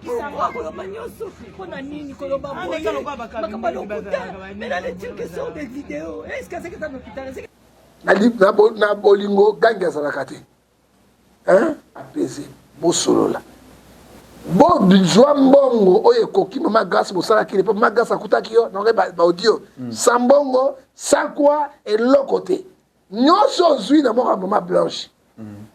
Pourquoi koloba nyonso mpona nini koloba boye makambo ya lokuta maintenant le turc sort des vidéos est ce que azaki eza na hôpital? Na bolingo gangi azalaka te, hein? Apese bosolola, bozwa mbongo oyo ekoki. Mama Grâce, bosalaki le mpo Mama Grâce akutaki yo naoke baaudio sans mbongo, sans quoi, eloko te. Nyonso ozwi na moko ya Mama Blanche,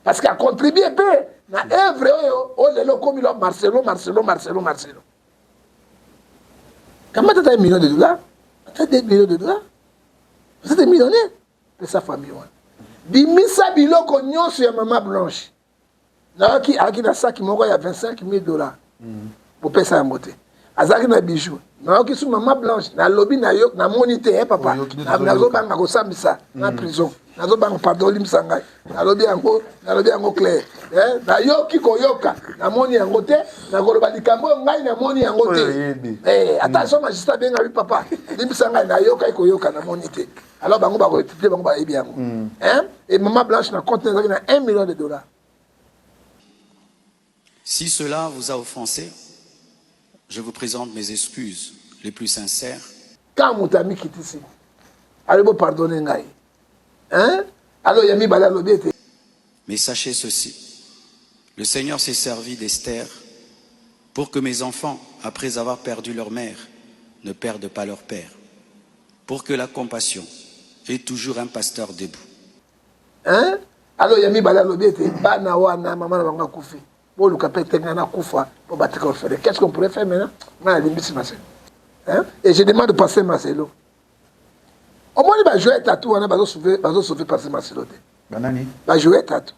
parce que acontribue mpe na œuvre oyo. Oyo lelo okomi lo Marcelo, Marcelo, Marcelo, Marcelo. Kamata ata 1 million de dollars, ata 2 millions de dollars, vous êtes millionnaire. Pesa famille wana, bimisa biloko nyonso ya Mama Blanche. Nayoki ayaki na saki moko ya 25 000 dollars, bopesa yango te. Azalaki na bijou. Nayoki su Mama Blanche, nalobi na yo, namoni te, eh, papa. Oyoki nde tozoyoka. Nazobanga kosambisa na prison, nazobanga. Pardon, olimbisa ngai, nalobi yango, nalobi yango clair. Eh, nayoki koyoka, namoni yango te. Nakoloba likambo oyo ngai namoni yango Oyo te. oyebi. Eh, ata so magistrat abenga bi papa, limbisa ngai, nayokaki koyoka, namoni te. Alors bango bakoétudier, bango bayebi yango, hein? Et Mama Blanche, na compte ezalaki na 1 million de dollars. Si cela vous a offensé, je vous présente mes excuses les plus sincères. Quand moto amikitisi, alobi bopardonner ngai, hein? Alors ya mibale, alobi ete Mais sachez ceci, le Seigneur s'est servi d'Esther pour que mes enfants, après avoir perdu leur mère, ne perdent pas leur père, pour que la compassion ait toujours un pasteur debout. Hein? Alors ya mibale, alobi ete bana wana, mama na bango akufi, boluka mpe te ngai nakufa mpo batika orphelin. Qu'est ce qu'on pourrait faire maintenant? Ngai nalimbisi Marcelo, hein? Et je demande pasteur Marcelo, omoni bajoueur tatu wana bazosauver pasteur Marcelo te. Banani? Bajoueur tatu.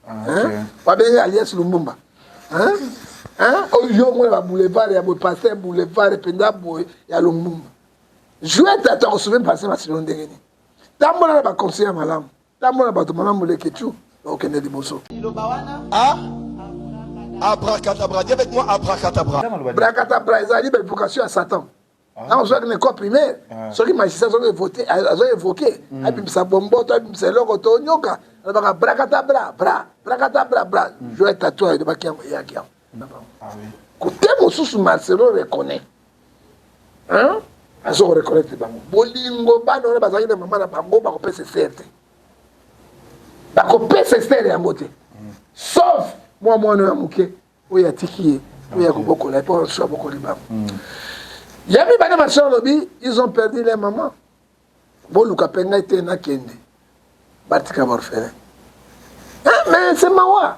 Ah, Hein? ok. Babenge alias Lumbumba, hein? Hein? Oyo yo omona baboulevard ya boye, pasteur boulevard mpenza boye ya Lumbumba, joueur tatu akosauver pasteur Marcelo ndenge nini? Tambola na baconseil ya malamu, tambola na bato malamu, leketu okende liboso. A Abracadabra. Dis avec moi abracadabra. Ntango aloba nini? Bracadabra ezali baévocation ya Satan. Ntango ozwaki na école primaire, soki magicien azo évoquer, abimisa bombo to abimisa eloko to nyoka, alobaka bracadabra, bra bracadabra bra. Joel tatu alobaki yango, eyaki yango. Ah oui. Kote mosusu, Marcelo reconnaît, hein? Azo koreconnaître bango bolingo. Bana wana bazalaki na mama na bango, bakopesa Ester te, bakopesa Ester yango te, sauf mwa mwana oyo ya moke oyo atiki ye, oyo ya kobokola ye, mpo so abokoli bango. Ya mibale, Marcelo alobi ils ont perdu leur maman, boluka mpe ngai te nakende, batika baorphelin. Mais c'est mawa,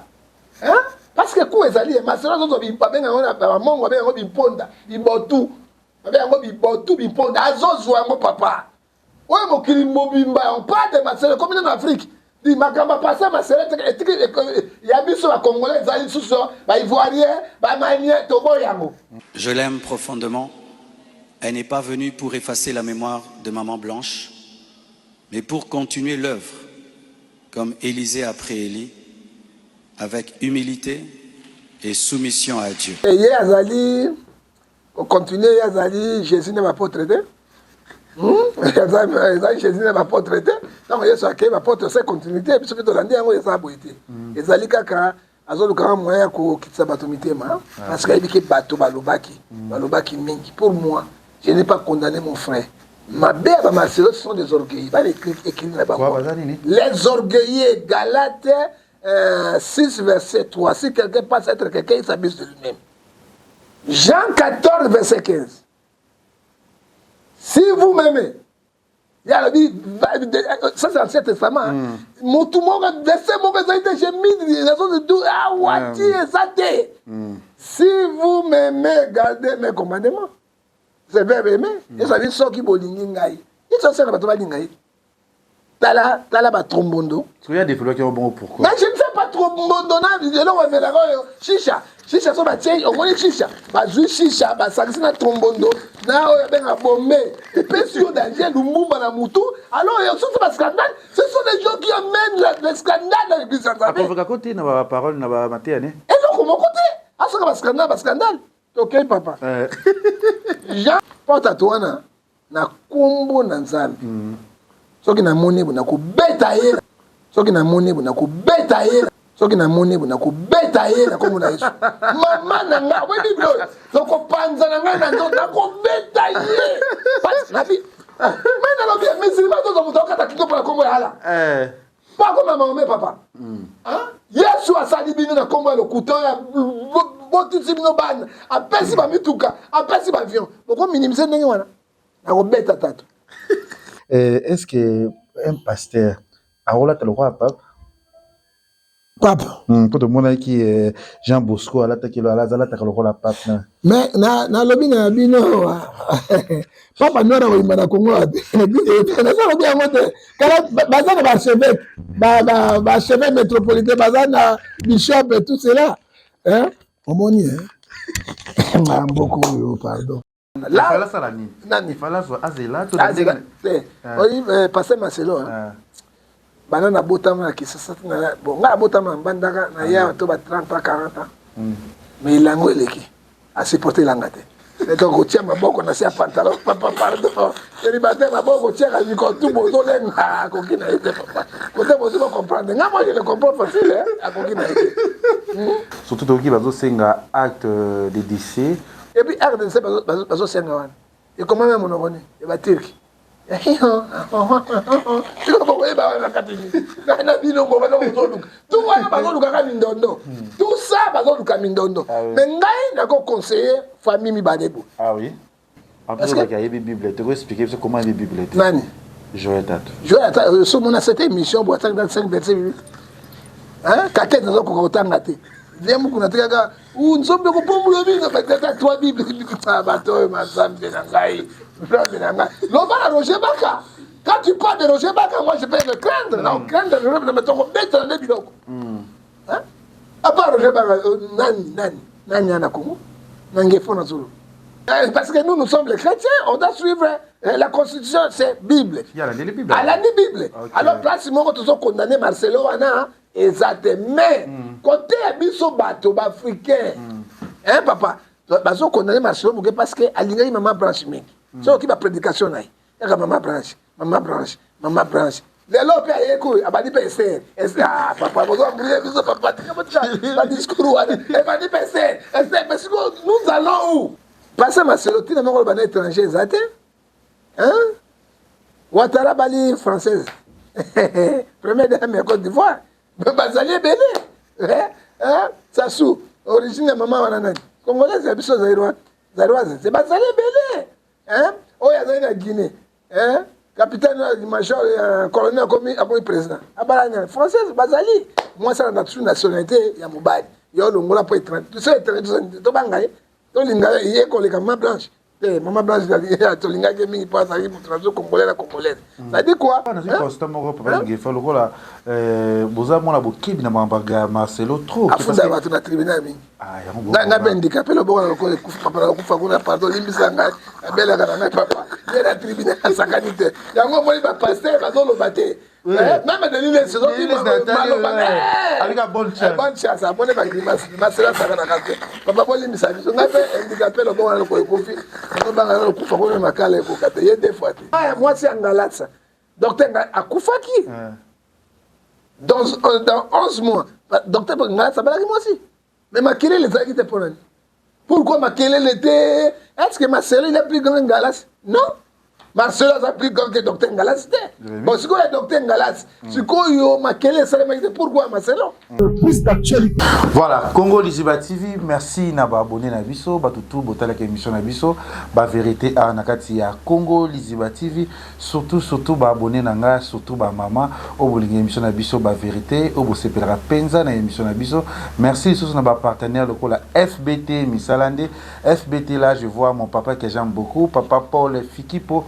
hein? Parce que ku ezali ye Marcelo azozwa, babenga yango na bamongo, babenga yango bimponda, bibotu, babenga yango bibotu, bimponda, azozwa yango papa. Oyo mokili mobimba, on parle de Marcelo, ekomi nano Afrique. Di makambo apasa Marcelo etiki ya biso bacongolais, ezali lisusu baivoirien, bamalien, toboyi yango. Je l'aime profondément. Elle n'est pas venue pour effacer la mémoire de Maman Blanche, mais pour continuer l'œuvre, comme Élisée après Élie, avec humilité et soumission à Dieu. Ye azali kocontinuer, ye azali Jésus na baapôtre te. Ezali Jésus na baapôtre te. Ntango Yesu akei, baapôtre se continuité, biso mpe tolandi yango. Eza boye te, ezali kaka azolukaka moyen ya kokitisa bato mitema, parce que ayebi ke bato balobaki, balobaki mingi. Pour moi, je n'ai pas condamné mon frère. Mabe ya bamarcelo, ce sont des orgueilleux. Bana écrit na Quoi, bango baza nini? Les orgueilleux. Galates 6 verset 3: si quelqu'un pense être quelqu'un, il s'abuse de lui-même. Jean 14 verset 15: si vous m'aimez. Ya alobi, ça c'est l'Ancien Testament. Motu moko, verset moko ezali te, j'ai mis raison de tout awati, eza te. Si vous m'aimez, gardez mes commandements. C'est verbe aimer. Ezali soki bolingi ngai, ezosenga bato balinga ye. Tala, tala batrombondo. Soki ya développaki yango bongo, pourquoi? Mais je ne sais pas, trombondo na eloko bamelaka oyo shisha. Shisha, so batie, omoni shisha, bazwi shisha, basangisi na trombondo na oyo abenga bombe, epesi yo danger, lumbumba na mutu. Alors soso bascandale, ce sont les gens qui amènent le scandale dans l'église ya Nzambe. Aprovoquaka te na baparole, na bamateya ne? Eloko moko te, asoka bascandale, bascandale. Tokei papa. Jean porte wana na nkombo na Nzambe, soki namoni bo nakobeta ye, soki namoni bo nakobeta ye, soki Soki namoni ye, nakobeta ye na kombo na Yesu. Mama na ngai, oyebi bible oyo, nakopanza na ngai na nzoto, nakobeta ye. Nabi, mais nalobi, musulman tozwa moto akata kito mpo na kombo ya Allah. Eh. Po akoma Mahomet papa. Hmm. Yesu asali bino na kombo ya lokuta oyo botisi bino bana, apesi ba mituka, apesi ba avion. Boko minimiser ndenge wana. Nakobeta tatu. Eh, est-ce que un pasteur akolata lokola pape? Pape. Mpo tomonaki eh, Jean Bosco alataki alataka lokola pape na. Mais na nalobi na bino papa noir akoyimba na Congo wapi? Naza lobi yango te. Kala baza na ba archevêque, ba ba ba archevêque métropolitain, baza na bishop et tout cela. Hein? Omoni hein? Mboka oyo pardon. Là, asala nini? Nani? Fala azwa azela to azela te. Ah. Oyi eh, pasteur Marcelo. Hein? Ah. Bana na botama na Kisasa na bon nga botama na Mbandaka na ya ah. to ba 30 ans 40 ans. Hmm. Mais elango eleki. A supporter elanga te. Donc kotia maboko na se ya pantalon papa pardon célibataire maboko kotiaka miko tu bozolenga akoki na ye te papa kote bozo ba comprendre nga moi je le comprends facile hein akoki na ye te. Hmm? Surtout tokoki bazosenga acte de décès. Et puis RDC bazo senga wana. Ekomami ya monoko nini? Ya ba Turki. Sikoyo bokoyeba wana kati nini? Na bino ngo baza kozoluka. Tout wana bazoluka kaka mindondo. Tout ça bazoluka mindondo. Ah Mais ngai nako conseiller famille mibale boye. Ah oui. En plus, que... ayebi Bible, tu expliquer biso comment ayebi Bible te. Nani? Joël Tatu. Joël Tatu, so mona cette émission bo atanga 5 versets bibliques. Hein? Kakete nazokoka kotanga te. Viens mukuna tikaka Ooh, nzambe akopambola bino batata trois bible bato oyo manzambe na ngai nzambe na ngai loba na Roger Baka quand tu parles de Roger Baka moi je peux le craindre na craindre le mais tokobetela nde biloko hein à part Roger Baka euh, nani nani nani ana Congo na ngefo na zolo eh, parce que nous nous sommes les chrétiens on doit suivre eh, la constitution c'est Bible alandi Bible alors place moko tozo condamner Marcelo wana eza te mais mm. kote ya biso bato baafricain mm. hein papa bazo condamne marcelo moke parce que alingaki mama branche mingi mm. soki oki baprédication na ye kaka mama branche mama branche mama branche lelo mpe aye koyo abandi mpe ester ester ah papa bozo embrouille biso papa tika botika badiscours wana ebandi mpe ester ester mais sikoyo nous allons où pasa maselo ntina moko oloba na étranger eza te Hein? Ouattara bali française. Première dame ya Côte d'Ivoire. Bazali ebele. Hein? Hein? Sassou, origine ya mama wana nani? Congolaise ya biso Zaïroise. Zaïroise, c'est bazali ebele. Hein? Oyo azali na Guinée. Hein? Capitaine major euh, colonel akomi akomi président. Abala nani? Française bazali. Mwasi alanda toujours nationalité ya mobali. Yo longola po étranger. Tout ça étranger tobanga ye. Tolinga ye koleka ma blanche. te mama blanche tolingaki ye mingi mpo azalaki moto na biso congolais na congolaise mm. ça dit quoi nazwi constat moko papa ngefa lokola euh, boza mwana bokebi na makambo ya marcelo trop afunda bato na tribunal mingi ah, ngai mpe handicapé loboko na lokola ekufi papa nakokufa kuna pardon limbisa ngai abelaka na ngai papa ye na tribunal asakani te yango omoni bapaster bazoloba te Même Denis Lessie, Alika bonne chance. Bonne chance, amoni ba grimace, masela sakanaka te. Papa bolimbisa biso, ngai mpe handicapé loboko na lokolo ekufi, nazobanga na lokufa komi makala ekoka te, ye deux fois te. Ah, mwasi ya Ngalatsa, docteur Nga akufaki. Dans, euh, dans 11 mois, docteur Ngalatsa abalaki mwasi. Mais makelele ezalaki te mpo na nini? Pourquoi makelele te? Est-ce que Marcelo il est plus grand que Ngalas? Non. Marcelo aza plus grand que docteur Ngalas te. Bon sikoyo ya docteur Ngalas, mm. sikoyo makelele esalemaki te pourquoi Marcelo? Plus d'actualité. Voilà, Congo Liziba TV, merci na ba abonné na biso, ba tutu botalaka émission na biso, ba vérité a na kati ya Congo Liziba TV. Surtout surtout ba abonnes na nga surtout ba maman oyo bolingi emission na biso ba verite oyo bosepelaka penza na emission na biso merci lisusu na ba partenaires lokola FBT misala nde FBT là je vois mon papa que j'aime beaucoup papa Paul Fikipo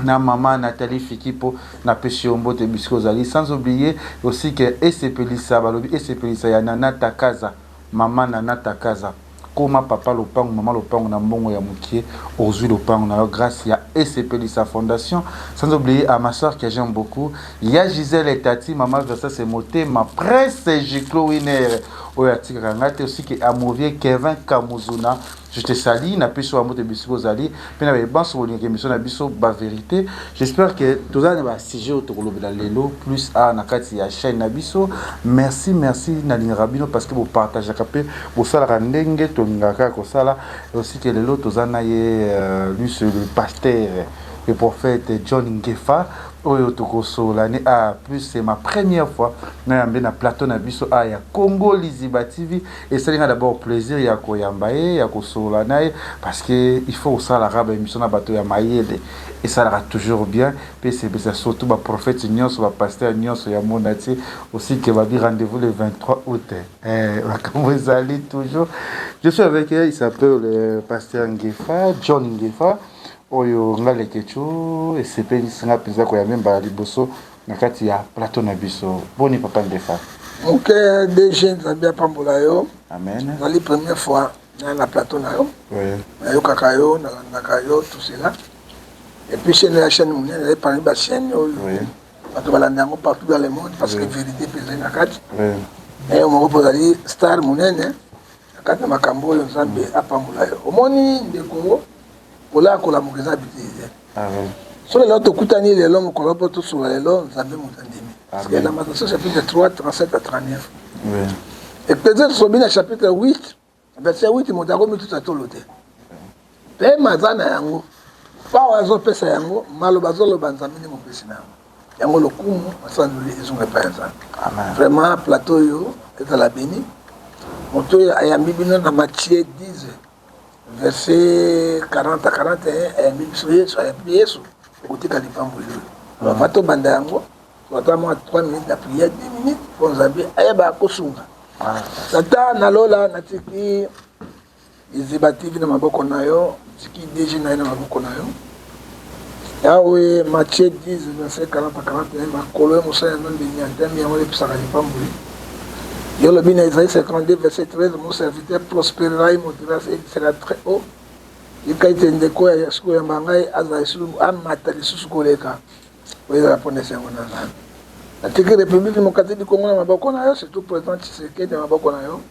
na maman Nathalie Fikipo na pesi yo mbote bisika ozali sans oublier aussi que esepelisa balobi esepelisa ya Nana Takaza maman Nana Takaza Koma papa lopango maman lopango na mbongo ya mukie ozui lopango na yo grace ya esepelisa fondation sans oublier à ma soeur que j'aime beaucoup ya Gisèle et Tati maman Versace motema presse Giclo Winner Oyo atikaka ngai te aussi que Amovie Kevin Kamuzuna. Je te salue, napesi yo mbote bisika ozali mpe na baye banso bolingaka émission na biso ba vérité. J'espère que toza na ba sujet oyo tokolobela lelo plus a na kati ya chaîne na biso. Merci, merci, nalingaka bino parce que bopartageaka mpe bosalaka ndenge tolingaka kosala. Aussi que lelo toza na ye lui, c'est le pasteur, le prophète John Ngefa, oyo tokosolola ne a plus. C'est ma première fois nayambe na plateau na biso a ya Congo Liziba TV. Esali nga d'abord plaisir ya koyamba ye, ya kosolola na ye, parce que il faut kosalaka baémission na bato ya mayele, esalaka toujours bien mpe esepesa, surtout baprophète nyonso, bapasteur nyonso ya monde entier. Aussi que babi rendez-vous le 23 août, makambo ezali toujours. Je suis avec elle, il s'appelle le pasteur Ngefa, John Ngefa, oyo nga Lekechu esepelisi nga mpenza koyamba mbala liboso na kati ya plateau na biso. Boni, papa Ngefa? Ok, DG, Nzambe apambola yo. Amen. Ezali première fois na plateau na yo. Nayokaka yo, nalandaka yo, tout cela. Et puis chaîne ya chaîne monene ezali parmi bachaîne oyo bato balanda yango partout dans le monde, parce que vérité mpe ezali na kati. Na yo moko mpo ozali star monene na kati na makambo oyo. Nzambe apambola yo. Omoni, ndeko, kolaa kolamuka eza habitude. Amen. So lelo tokutani lelo mokolo mpo tosola lelo, Nzambe moto andimi, parce que Lamentation chapitre 3, 37 à 39, Ecclésiaste sobi na chapitre 8, verset 8, moto akomi tuta tolo te, pema aza na yango, pawa azopesa yango, maloba azoloba, Nzambe nde mopesi na yango. Yango lokumu masanzoli ezonga epai ya Nzambe. Amen. Vraiment, plateau oyo ezala béni. Moto oyo ayambi bino na Matthieu 10, verset 40 à 41, ayambi biso Yesu, ayambi Yesu, okotika lipamboli oyo. Alors va, tobanda yango, ata mwa 3 minutes na prière, 10 minutes, mpo Nzambe ayeba kosunga. Tata na lola, natiki Liziba TV na maboko na yo, tiki DG na ye na maboko na yo. Yawe, Matthieu 10, verset 40 à 41, makolo ya mosala ya Nzambe nyatami yango epesaka lipamboli. Yo lobi na Isaïe 52, verset 13: "Mon serviteur prospérera, il montera et il sera très haut." Tika ete ndeko ya sikoyo yamba ngai azala lisusu, amata lisusu koleka oyo ezala mpona esengo na Nzambe. Natiki République démocratique du Congo na maboko na yo, surtout président Tshisekedi na maboko na yo.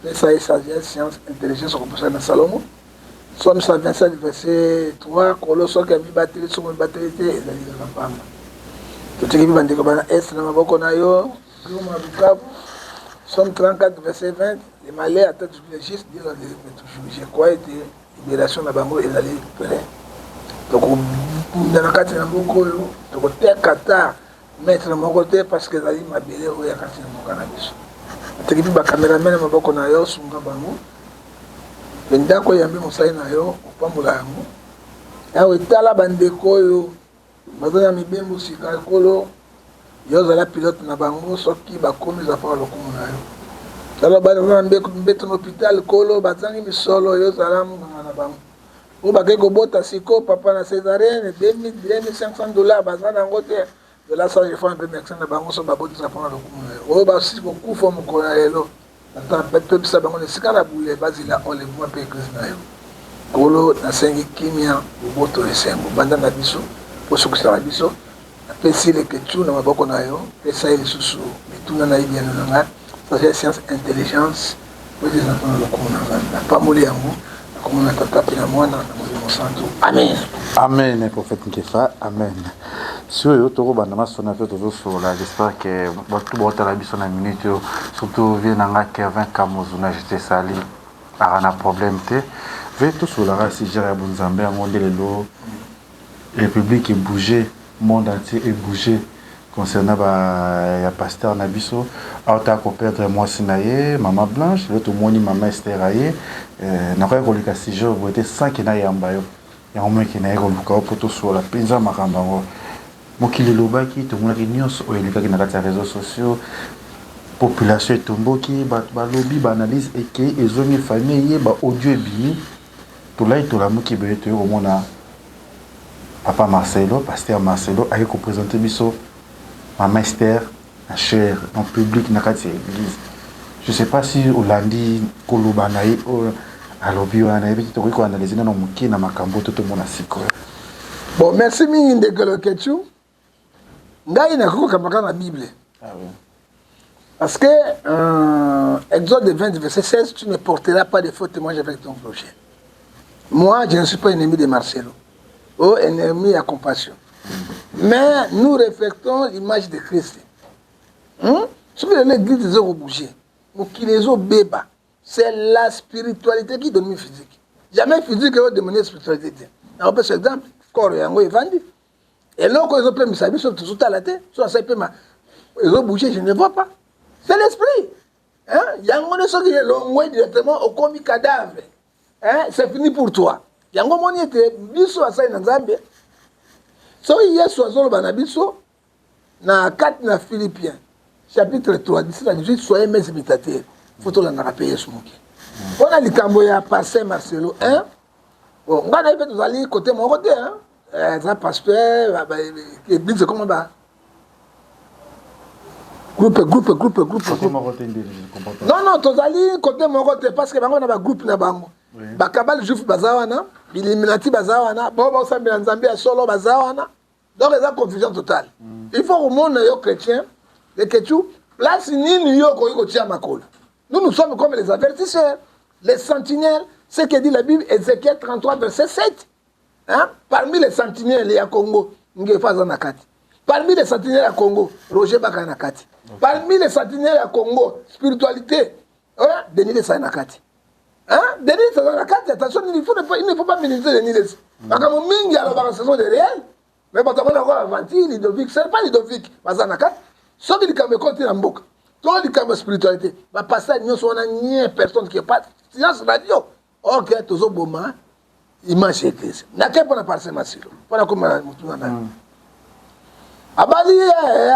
Pesa ye sagesse, science, intelligence okopesa na Salomo. Psaume 127, verset 3: kolo soki amibateli, soki omibateli te, ezali kaka pamba. Totiki mpe bandeko bana Est na maboko na yo, Goma, Bukavu. Psaume 34, verset 20: "Le malheur atteint toujours le juste, Dieu l'en délivre toujours." Je crois ete libération na bango ezali prêt. Tokobunda na kati na mboka oyo, tokoteka ta maître moko te, parce que ezali mabele oyo ya kati na mboka na biso. Ateki mpe bacameraman na maboko na yo, sunga bango. Mpe ndako oyambi mosali na yo, opambola yango. Yawe, tala bandeko oyo baza na mibembo sika. Ekolo yo ozala pilote na bango, soki bakomi eza mpona lokumu na yo. Tala baza na mbeto na hôpital, Kolo, bazangi misolo, yo ozala monganga na bango. Oyo bakei kobota siko, papa, na césarienne, 2500 $, baza na yango te. Zela sage femme mpe médecin na bango, so babotisa mpona lokumu na yo. Oyo basisi kokufa mokolo na lelo, pepisa bango na esika na bule, bazila enlèvement mpe église na yo. Nkolo, nasengi kimia, boboto, esengo banda na biso mpo sukisaka biso. Napesi Leketu na maboko na yo, pesa ye lisusu mituna na ye, biyano na ngai, sagesse, science, intelligence, po ete eza mpona lokumu na Nzambe. Napamboli yango nakomona Tata mpe na Mwana na Molimo Santu. Amen. Amen, prophète Ngefa, amen. Sikoyo tokobanda masolo mpe tozosolola. J'espère que bato baotala biso na minute oyo, surtout vieux na nga Kevin Kamozuna, je te salue, aka na problème te. Ve tosololaka sujet ya bonzambe. Yango nde lelo république ebouge, monde entier ebouge concernant ba ya pasteur na biso aotaka koperdre mwasi na ye, mama Blanche. Lelo tomoni mama Ester aye. Nakoki koleka sujet oyo boye te sans que nayamba yo. Yango moke naye koluka yo mpo tosolola mpenza makambo yango. Mokili elobaki, tomonaki nyonso oyo elekaki na kati ya réseaux sociaux. Population etomboki, bato balobi, baanalyse ekei, ezongi, famille ye, baaudio ebimi. Tolai, tolamuki boye, toye komona papa Marcelo, pasteur Marcelo, aye koprésente biso mama Ester na chaire en public na kati ya église. Je sais pas si olandi koloba na ye oyo alobi wana. Nayebi te, tokoki koanalyse nano moke na makambo to tomona sikoyo. Bon, merci mingi, ndeko Leketu. Ngai nakoki kokamba kaka na Bible. Ah, oui. Parce que Exode 20, verset 16, tu ne porteras pas de faux témoignages avec ton prochain. Moi, je ne suis pas ennemi de Marcelo, ou ennemi à compassion. Mais nous reflétons l'image de Christ. Soki lelo église ezokobouger, mokili ezobeba, c'est la spiritualité qui domine physique. Jamais physique ezodomine spiritualité te. Nakopesa exemple, corps yango evandi, eloko ezopemisa biso tozotala te. So asali pema, ezobouger, je ne vois pas. C'est l'esprit, hein? Yango nde soki elongwe directement, okomi cadavre, hein? C'est fini pour toi. Yango omoni ete biso asali na Nzambe, soki Yesu azoloba na biso na kati na Philippiens chapitre 3, 17 à 18, soyez mes imitateurs, faut tolandaka mpe Yesu moke. Mpona likambo ya pasteur Marcelo 1, bon, ngai nayebi mpe tozali côté moko te. Eza pasteur, église ekoma ba groupe, groupe, groupe, groupe. Non, tozali côté moko te, parce que bango na bagroupe na bango, bakabale juif baza wana, billuminati baza wana, bao baosambela Nzambe ya solo baza wana. Donc eza confusion totale. Il faut komona yo chrétien leketu, place nini yo okoki kotia makolo. Nous, nous sommes comme les avertisseurs, les sentinelles, ce que dit la Bible, Ézéchiel 33, verset 7, hein? Parmi les sentinelles ya Congo, Ngefa aza na kati. Parmi les sentinelles ya Congo, Roger Baka na kati. Parmi les sentinelles ya Congo spiritualité, hein? Denis Lessie na kati, hein? Denis Lessie aza na kati. Attention, il ne faut pas minimiser Denis Lessie. Makambo mingi alobaka, ce sont des réels, mais bato amona yango aventure Ludovic. Ce n'est pas Ludovic. Baza na kati. Soki likambo ekoti na mboka to likambo ya spiritualité, bapasteur nyonso wana nie, personne qui pas silence radio. Ok, tozoboma image église. Nake mpona pasteur Marcelo, mpona koma motuna na abali,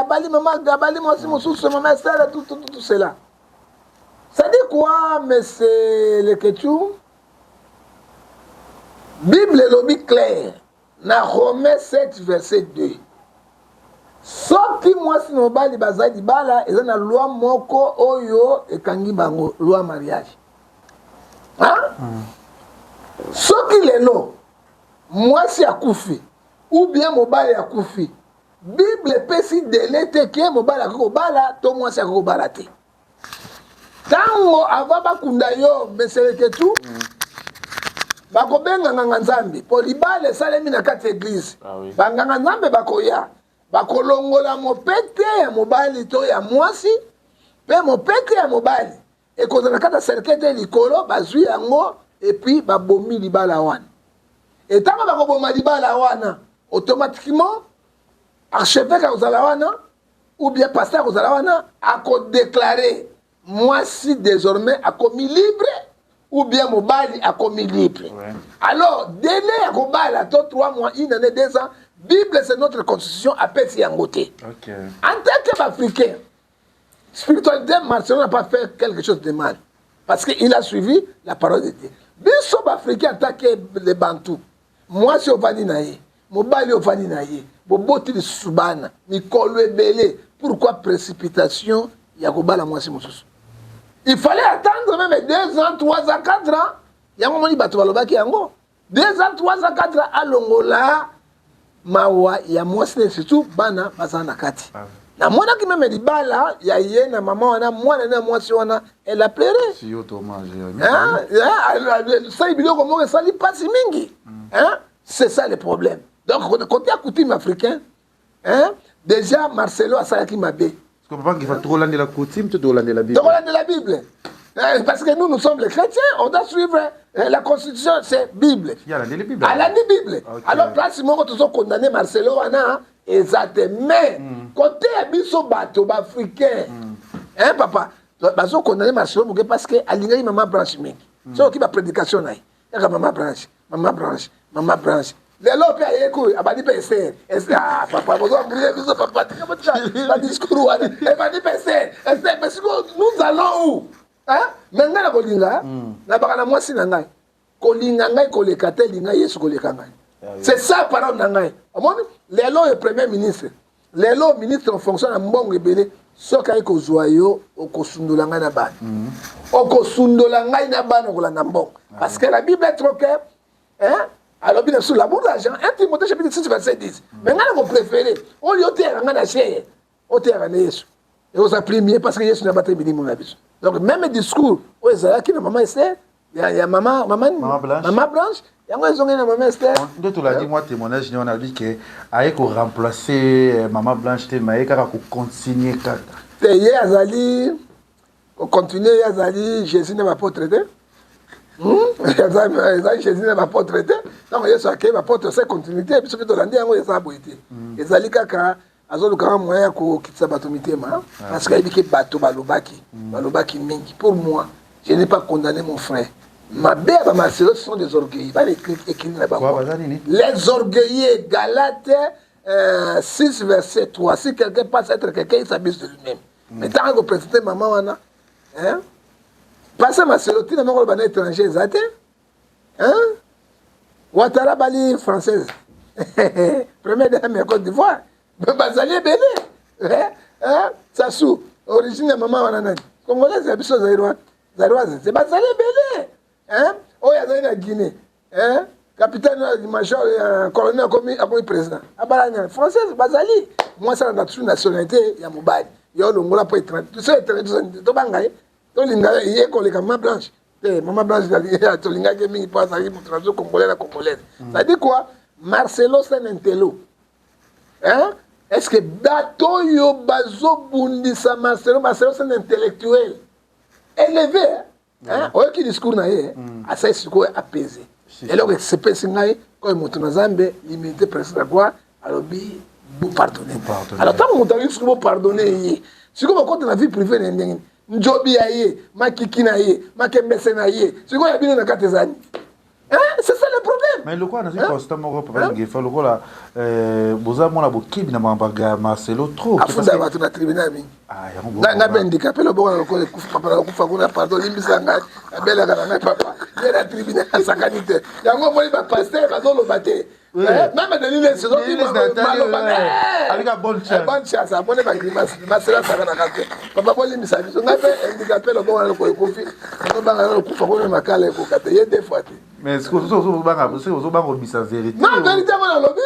abali mama, abali mwasi mosusu, mama Esele, tout, tout, tout cela. Ça dit quoi, monsieur Leketu? Bible elobi clair na Romain 7, verset 2: soki mwasi na mobali bazali libala, eza na loi moko oyo ekangi bango, loi mariage, hein? Soki lelo mwasi akufi ou bien mobali akufi, Bible epesi délai te ke mobali akoki kobala to mwasi akoki kobala te. Ntango avant bakunda yo, meseleketu, bakobenga nganga Nzambe, mpo libala esalemi na kati ya église. Banganga Nzambe bakoya, bakolongola mopete ya mobali to ya mwasi, mpe mopete ya mobali ekozala na kati ya cercueil te likolo. Bazwi yango et puis babomi libala wana. Etango bakoboma libala wana, automatiquement archevêque akozala wana ou bien pasteur akozala wana, akodéclarer mwasi désormais akomi libre ou bien mobali akomi libre. Alors délai ya kobala to 3 mois, une année, 2 ans, Bible, c'est notre constitution, apesi yango te. En tant que Africain, spiritualité, Marcelo n'a pas fait quelque chose de mal parce qu'il a suivi la parole de Dieu. Biso Baafricain, en tant que les Bantu, mwasi ovandi na ye, mobali ovandi na ye, boboti lisusu bana mikolo ebele, pourquoi précipitation ya kobala mwasi mosusu? Il fallait attendre même 2 ans, 3 ans, 4 ans. Yango moni bato balobaki yango, 2 ans, 3 ans, 4 ans, alongola mawa ya mwasi ne, surtout bana baza na kati. Namonaki même libala ya ye na mama wana, mwana na mwasi wana, elle a pleuré. Si yo Thomas. Sali biloko moko esali mpasi mingi, hein? C'est ça le problème. Donc côté ya coutume africain, hein? Déjà Marcelo asalaki mabe. Papa Ngefa, tokolandela coutume to tokolandela Bible? Tokolandela Bible. Parce que nous, nous sommes les chrétiens, on doit suivre la constitution, c'est Bible. Alandeli Bible. Alandi Bible. Alors place moko tozokondamner Marcelo wana eza te, mais côté ya biso bato baafricain, hein, papa, bazokondamner Marcelo moke parce que alingaki mama Branche mingi. Soki baprédication na ye kaka mama Branche, mama Branche, mama Branche. Lelo mpe ayeki, abandi mpe Ester. Ah, papa, bozobrie biso, papa, tika badiscours wana. Ebandi mpe Ester, Ester. Mais sikoyo nous allons où, hein? Mais ngai na kolinga nabaka na mwasi na ngai, kolinga ngai koleka te, linga Yesu koleka ngai. C'est ça parole na ngai. Omoni lelo oyo premier ministre, lelo ministre en fonction na mbongo ebele, soki ayi kozwa yo, okosundola ngai na bana, okosundola ngai na bana, okolanda mbongo. Parce que la Bible est trop claire, hein? Alobi na biso l'amour d'argent, 1 Timothée chapitre 6, verset 10. Mais ngai na kopréférer oyo oteyaka ngai na chere, oteyaka na Yesu. Ekozala premier parce que Yesu na bateli milimo na biso. Donc même discours oyo ezalaki na mama Esther ya mama Mama Blanche. Mama Blanche, yango ezongeli na mama Esther. Nde tolandi mwa témoignage ne wana, alobi ke aye koremplace mama Blanche te, mais aye kaka kocontinue kaka. Te, ye azali kocontinue, ye azali Jésus na baapôtre te. Ezali Jésus na baapôtre te. Ntango Yesu akei, baapôtre se continuité, biso mpe tolandi yango. Eza boye te, ezali kaka azolukaka moyen ya kokitisa bato mitema, parce que ayebi ke bato balobaki mingi. Pour moi, je n'ai pas condamné mon frère. Mabe ya bamarcelo, ce sont des orgueilleux. Bana écrit na Quoi, bango. Baza nini? Les orgueilleux. Galates 6 verset 3: si quelqu'un pense être quelqu'un, il s'abuse de lui-même. Mais ntango akoprésente mama wana, hein? Pasa Marcelo, ntina moko loba na étranger eza te, hein? Watara bali française, première dame ya Côte d'Ivoire, bazali ebele, hein? Hein? Sasu, origine ya mama wana nani? Congolaise ya biso, zairoise te. Bazali ebele, hein? Oyo azali na Guinée, hein? Capitaine major, colonel, akomi président, abala nani? Française. Bazali mwasi alanda toujours nationalité ya mobali. Yo olongola mpo so étranger, tobanga ye, tolinga ye koleka mama Blanche te. Mama Blanche tolingaki mingi mpo azalaki moto na biso, congolais na congolaise. C'est-à-dire quoi? Marcelo, c'est un intello, hein? Est-ce que bato oyo bazobundisa Marcelo? Marcelo, c'est un intellectuel élevé, hein? Oyoki discours na ye, asali sikoyo apaise. Eloko esepesi ngai koyo, moto na Nzambe, l'humilité précède la gloire. Alobi bopardonne. Alors ntango moto alobi sikoyo bopardonne ye, sikoyo bakota na vie privée na ye ndenge nini? Njobi ya ye, makiki na ye, makembese na ye, sikoyo ya bino na kati ezali? C'est ça le problème. Mais lokola nazwi constat moko, papa Ngefa, lokola boza mona bokebi na makambo ya Marcelo trop. Afunda bato na tribunal mingi. Nga mpe handicapé, loboko na lokola ekufa, papa, nakokufa kuna. Pardon, limbisa ngai, abelaka na ngai papa. Ye na tribunal asakani te. Yango omoni bapaster bazoloba te. Même Denis Lessie bonne chance, amoni bagrimace. Masela asakanaka te. Papa, bolimbisa biso, ngai mpe handicapé, loboko na lokolo ekufi, nazobanga na kokufa kuna, makala ekoka te ye deux fois te. Mais est-ce que ozobanga obisa vérité? Non, vérité ngo nalobi,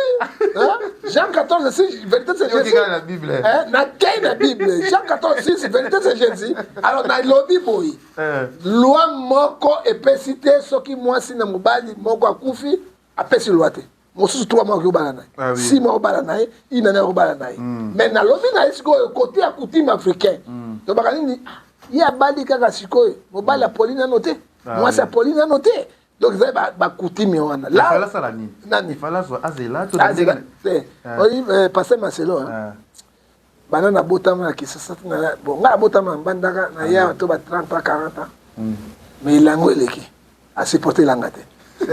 Jean 14 6, vérité c'est Jésus. Na Bible. Nakei na Bible, Jean 14 6, vérité c'est Jésus. Alors nalobi boye: loi moko epesi te soki mwasi na mobali moko akufi, apesi loi te mosusu 3 mois akobala na ye, 6 mois akobala na ye, une année akobala na ye. Mais nalobi na ye sikoyo, côté ya coutume africain, tobaka nini? Ye abali kaka sikoyo, mobali apoli nano te, mwasi apoli nano te. Donc ezali bacoutume wana. Nani te oyi passe Marcelo bana nabotama na Kisasa. Bon, ngai nabotama na Mbandaka, na ye to ba 30 ans, 40 ans, mais elango eleki, asupporte elanga te.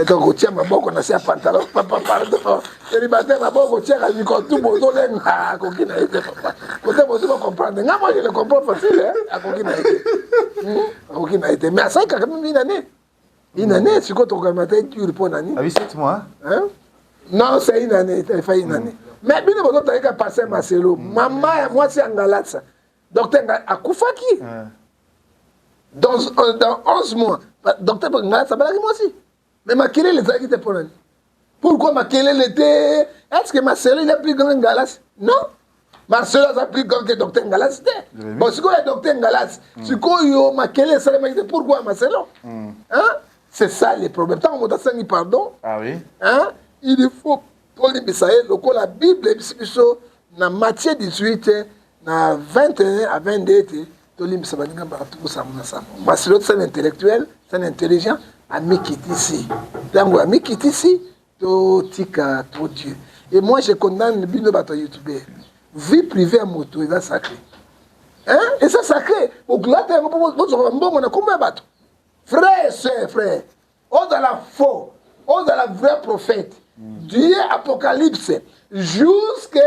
Donc kotia maboko na se ya pantalon, papa, pardon, célibataire, maboko kotiaka mikotu, bozolenga, akoki na ye te. Papa, kote bozo bocomprendre nga, moi je le comprends facile. Akoki na ye te, akoki na ye te. Mais asali kaka mimi une année, une année. Sikoyo tokokama te dur mpo na nini? Abi 7 mois. Non, c'est une année, efa une année. Mais bino bozotangika passe Marcelo, mama ya mwasi ya Ngalatsa, docteur akufaki dans 11 mois. Docteur Ngalatsa abalaki mwasi, mais makelele ezalaki te. Mpo nani? Pourquoi makelele te? Est ce que Marcelo, il est plus grand Ngalas? Non, Marcelo aza plus grand que docteur Ngalas te. Bon, sikoyo ya docteur Ngalas, sikoyo makelele esalemaki te. Pourquoi Marcelo? Hein? C'est ça le problème. Ntango moto asengi pardon, ah oui. hein, il faut tolimbisa ye lokola Bible ebisi biso na Matthieu 18 na 21 à 22 ete tolimbisa baninga bato kosango na sango. Marcelo, c'est un intellectuel, c'est un intelligent, amikitisi. Ntango amikitisi, totika trop Dieu. Et moi, je condamne bino bato ya youtubeur. Vie privée ya moto eza sacré, hein? Eza sacré. Okolata yango mpo bozwaka mbongo na nkombo ya bato. Frère, sœur, frère, ozala faux, ozala vrai prophète, Dieu, Apocalypse jusque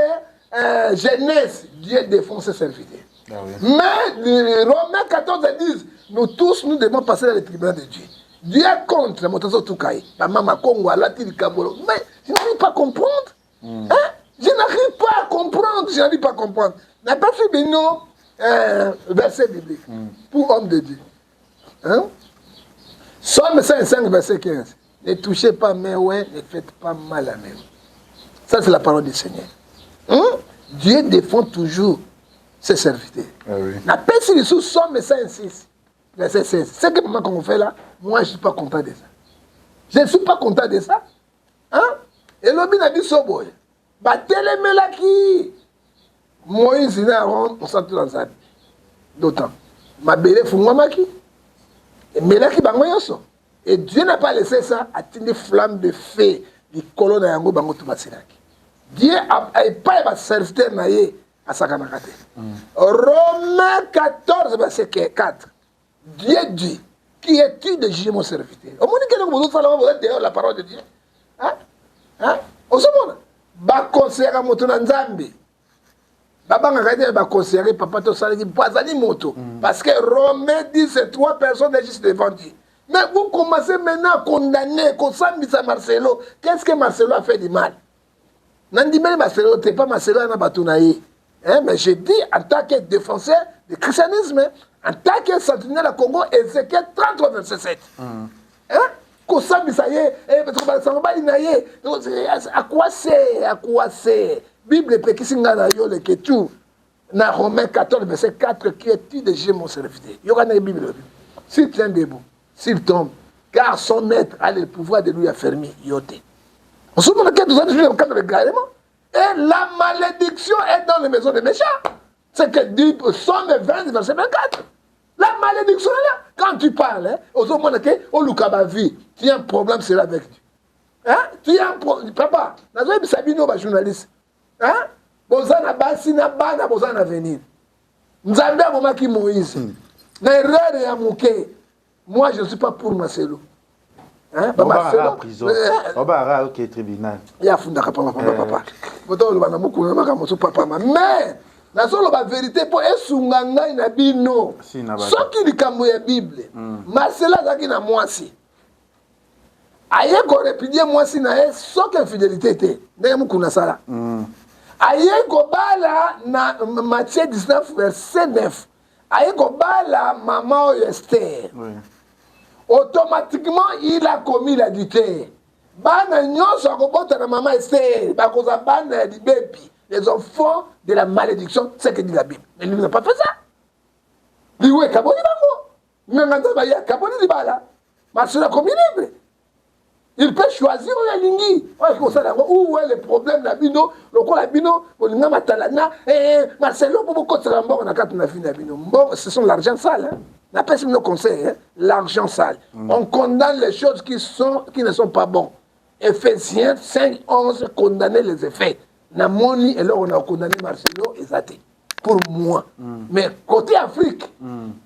Genèse, Dieu défend ses serviteurs. Ah oui. Mais Romains 14 10, nous tous, nous devons passer dans le tribunal de Dieu. Dieu est contre moto azotuka ye. Bamama Kongo alati likambo, mais je n'arrive pas à comprendre, hein? Je n'arrive pas à comprendre, je n'arrive pas à comprendre. Napesi bino verset biblique pour homme de Dieu, hein? Psaume 5, verset 15: ne touchez pas mes oints, ne faites pas mal à mes. Ça, c'est la parole du Seigneur, hein? Dieu défend toujours. Ses serviteurs. Ah oui. Napesi lisusu Psaume 106 verset 16. Ce que Maman Congo fait là, moi je suis pas content de ça. Je ne suis pas content de ça. Hein? Elobi na biso boye. Batelemelaki Moïse na Aaron mosantu na Nzambe. D'autant mabele efungwamaki emelaki bango nyonso. Et Dieu n'a pas laissé ça, atindi flamme de feu likolo na yango bango tout basilaki. Dieu epai ya baserviteur na ye asakanaka te. Romains 14 verset 4. Dieu dit, qui es-tu de juger mon serviteur? Omoni kele bozosala wana boza dehors la parole de Dieu. Hein? Hein? Ozomona bakonseyaka moto na Nzambe. Babangaka ete bakonseyaki papa tosalaki mpo azali moto. Parce que Romains dit c'est trois personnes agissent devant Dieu. Mais vous commencez maintenant à condamner, kosambisa Marcelo. Qu'est-ce que Marcelo a fait du mal? Nandimeli Marcelo te, pas Marcelo na bato na ye. Hein, mais je dis en tant que défenseur du christianisme, en tant que sentinelle à Congo, Ézéchiel 33 verset 7. Hein? Kosambisa ye, eh, parce que basango bali na ye, à quoi c'est, à quoi c'est? Bible epekisi nga na yo leke tout. Na Romains 14 verset 4, qui es-tu de juger mon serviteur? Yoka na Bible lobi. S'il tient debout, s'il tombe, car son maître a le pouvoir de lui affermir yo te. Osomona ke tozali toujours na cadre de Et la malédiction est dans les maisons des méchants. C'est que dit Psaume 20, verset 24. La malédiction est là. Quand tu parles, hein, ozomona ke oluka ba vie, tu as un problème, c'est là avec Dieu. Hein? Tu as un problème. Papa, nazoyebisa bino ba journaliste. Hein? Boza na basi na bana, boza na avenir. Nzambe abomaki Moïse. Na erreur ya moke. Moi, je ne suis pas pour Marcelo. Hein? Ba Marcelo. Prison. Oba ok tribunal. Ya fundaka papa papa papa. Boto oloba na mokolo na makambo mosusu papa ma. Mais nazoloba vérité mpo esunga ngai na bino. Soki likambo ya Bible, Marcelo azalaki na mwasi. Aye korepudie mwasi na ye soki infidélité te ndenge mokuna asala. Aye kobala na Matthieu 19 verset 9. Aye kobala mama oyo Esther. Oui. Automatiquement, il a commis l'adultère. Bana nyonso akobota na mama Esther, bakoza bana ya libebi, les enfants de la malédiction, c'est ce que dit la Bible. Mais lui n'a pas fait ça. Liwe kaboni bango. Nganga Nzambe aye akaboni libala. Marcelo akomi libre. Il peut choisir oyo alingi. Oyo akosala yango. Où est le problème na bino? Lokola bino bolinga matalana, eh, Marcelo po bokotisaka mbongo na kati na vie na bino. Mbongo, ce sont l'argent sale. Hein? Napesi bino conseil, hein? L'argent sale. On condamne les choses qui ne sont pas bonnes. Ephésiens 5, 11, condamner les effets. Namoni eloko na condamner Marcelo eza te. Pour moi. Mais côté Afrique,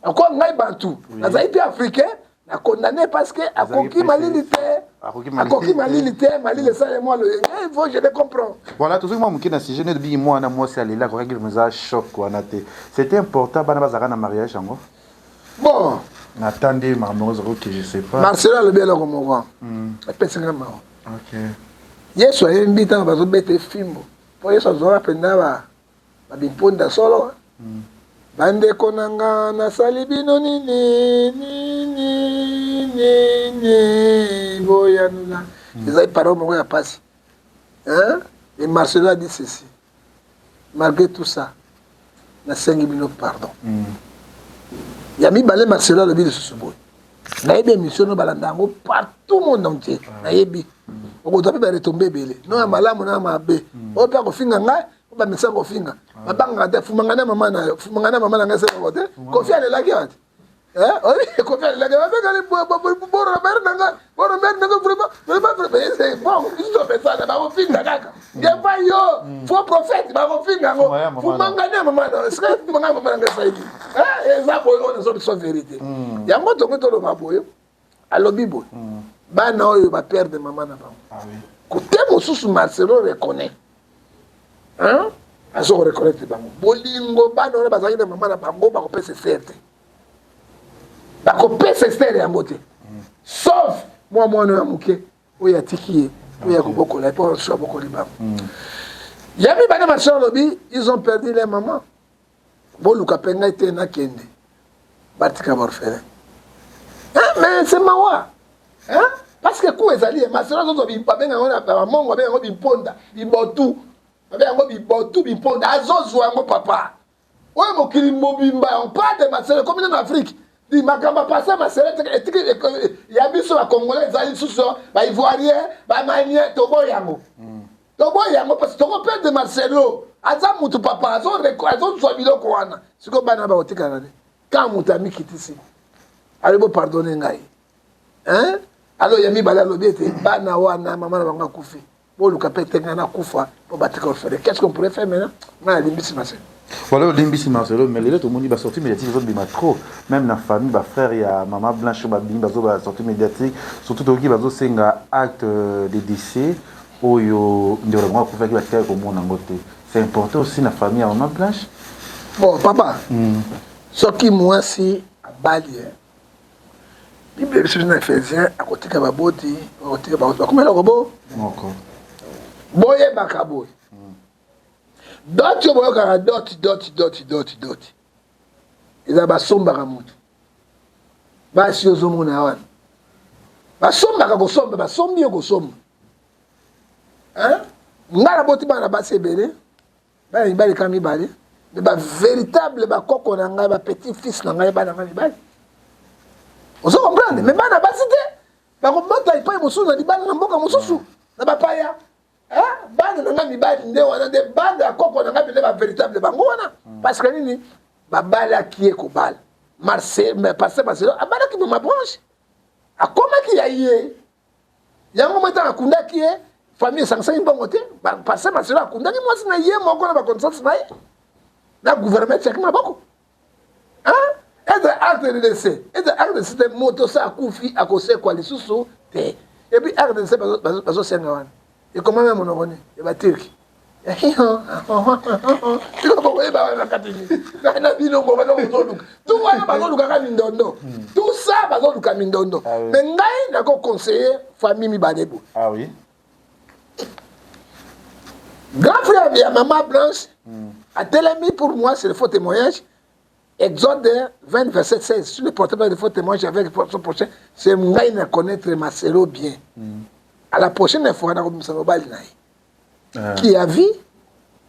encore ngai bantu, nazali pe africain, na condamné parce que akoki malili te. Akoki malili te, malili esale mwa loyenge, il faut je le comprends. Voilà, tozongi mwa moke na sujet nde tobiki mwana mwasi alela akokaki mpenza choc wana te. C'était important bana bazalaka na mariage yango. Bon. Natandi makambo yango ezalaki ok, je sais pas. Marcelo alobi eloko moko. Epesi nga mawa. Ok. Yesu ayembi ntango bazobeta fimbo. Po Yesu azwaka mpenza ba bimponda solo. Bandeko na nga nasali bino nini nini nini boyanula. Ezali parole moko ya pasi. Hein? Et Marcelo a dit ceci. Malgré tout ça, nasengi bino pardon. Ya mibale Marcelo alobi lisusu boye. Nayebi émission no balanda yango partout monde entier. Nayebi. Okozwa mpe ba retombées ebele. No ya malamu na ya mabe. Oyo mpe akofinga ngai, oyo bamesana kofinga. Babangaka te, fumanga na mama na yo, fumanga na mama na ngai seloko te. Kofi alelaki wapi? Hein? Oyebi Kofi alelaki, babengani boro mère na ngai, boro mère na ngai vraiment, vraiment, vraiment, c'est bon, biso topesana, bakofinga kaka. Ngefa yo, faux prophète, bakofinga yango. Fumanga na mama na yo, sika fumanga na mama na ngai esalaki. Hein? Eza boye oyo nazo biso vérité. Yango tongo toloba boye, alobi boye. Bana oyo ba perdre mama na bango. Ah oui. Côté mosusu Marcelo reconnaît. Hein? Azo reconnaître bango. Bolingo bana wana bazalaki na mama na bango bakopesa Esther te. Bakopesa Esther yango te. Sauf mwa mwana ya moke oyo atiki ye, oyo akobokola ye mpo mosusu abokoli bango. Ya mibale Marcelo alobi, ils ont perdu leur maman. Boluka mpe ngai te nakende. Batika ba orphelin. Hein, mais c'est mawa. Hein? Parce que ku ezali ye Marcelo azozwa babenga yango na bamongo, babenga yango bimponda, bibotu. Babenga yango bibotu, bimponda. Azozwa yango papa. Oyo mokili mobimba on parle de Marcelo ekomi nano Afrique. Di makambo ya pasteur Marcelo etiki ya biso ba congolais ezali lisusu ba ivoirien ba malien toboyi yango. Toboyi yango parce que toko perdre Marcelo aza mutu papa azo azozwa biloko wana sikoyo bana bakotikala nani quand moto amikitisi alobi bopardonne ngai hein alors ya mibale alobi ete bana wana mama na bango akufi boluka mpe te ngai nakufa mpo batika ofele. Qu'est ce qu'on pourrait faire maintenant? Ngai nalimbisi Marcelo. Voilà, olimbisi Marcelo, mais lelo tomoni basortie médiatique ezobima trop, même na famille, bafrère ya mama Blanche oyo babimi, bazo basortie médiatique, surtout toyoki bazosenga acte de décès oyo ndeko na bango akufaki, batikaki komona yango te. C'est important aussi na famille ya mama Blanche. Bon papa, soki mwasi abali, Bible biso na Ephésiens, akotika baboti, akotika baboti, bakoma eloko bo moko. Boyebaka boye, dot oyo boyokaka, dot, dot, dot, dot, dot, eza basombaka motu. Basi ozomona wana basombaka, kosomba, basombi yo kosomba. Ngai naboti bana basi ebele, bana mibali kaka mibale, mais bavéritable bakoko na ngai, bapetit fils na ngai, bana ngai mibali, ozo comprendre? Mais bana basi te, bakobota epai mosusu na libala na mboka mosusu na bapaya. Bana na ngai mibali nde wana, nde bana ya koko na ngai mpe nde bavéritable bango wana. Parce que nini? Babalaki ye kobala Pasteur Marcelo abalaki mama Blanche, akomaki ya ye. Yango mo ntango akundaki ye, famille esangisaki mbongo te. Pasteur Marcelo akundaki mwasi na ye moko na baconnaissance na ye, na gouvernement etiaki maboko. Eza acte de décès, eza acte de décès te. Moto sa akufi akosekwa lisusu te. Et puis acte de décès bazosenga wana ekomami ya monoko nini? Ya baturki bokoyeba wana kati na bino ngo bazoluka tu wana, bazolukaka mindondo, tout ça bazoluka mindondo. Mais ngai nakoconseiller famille mibale boye. Ah oui. Grand frère ya mama Blanche atelemi, pour moi c'est le faux témoignage. Exode 20 verset 16: sur le portable de faux témoignage avec son prochain. C'est ngai na connaître Marcelo bien. À la prochaine fois nakobimisa mobali na ye qui a vu,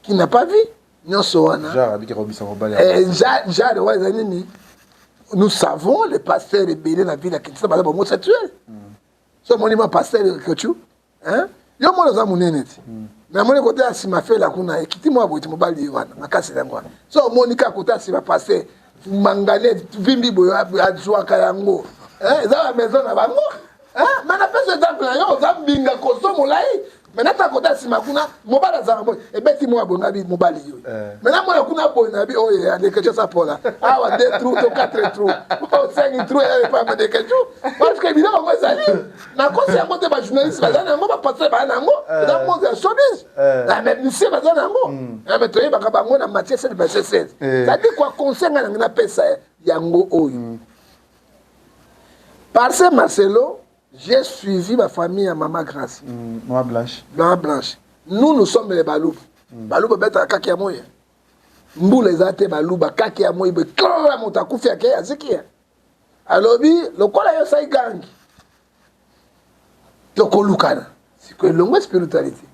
qui n'a pas vu, nyonso wana. Genre wana eza nini? Nous savons, les pasteurs ebele na ville ya Kinshasa baza bahomosexuel. So omoni ma pasteur Kochu, yo mona oza monene ti, mais amoni kote ya nsima fela kuna ekiti mwa boye ti mobali ye wana makasi yango wana. So omoni kaka kote ya nsima pasteur mangane vimbi boye, azwaka yango, eza ba maison na bango. Mais napesa exemple na yo, oza mbinga koso molai, mais nata kota nsima kuna mobali azalaka boye, ebeti mwa boye, ngabi mobali yo. Mais namona kuna boye na bi oyo adekecu aza pola awa, deux trou to quatre trou, cinq trou epa adekecu, parce que biloko yango ezali nakosi yango te. Bajournaliste baza na yango, bapasteur baza na yango, eza monde ya showbiz, bamusicien baza na yango, mais toyebaka bango na Matthieu 7 verset 16. C'est-à-dire quoi? Conseil ngai nangi napesa yango oyo: parce Marcelo, j'ai suivi ma famille à Maman Grace. Maman Blanche. Maman Blanche. Nous, nous sommes les Baluba. Baluba betaka kaki ya moya. Mbula eza te, Baluba kaki ya moyi boye, kla, moto akufi, ake aziki ya. Alobi lokola yo osali gangi, tokolukana sikoyo elongo spiritualité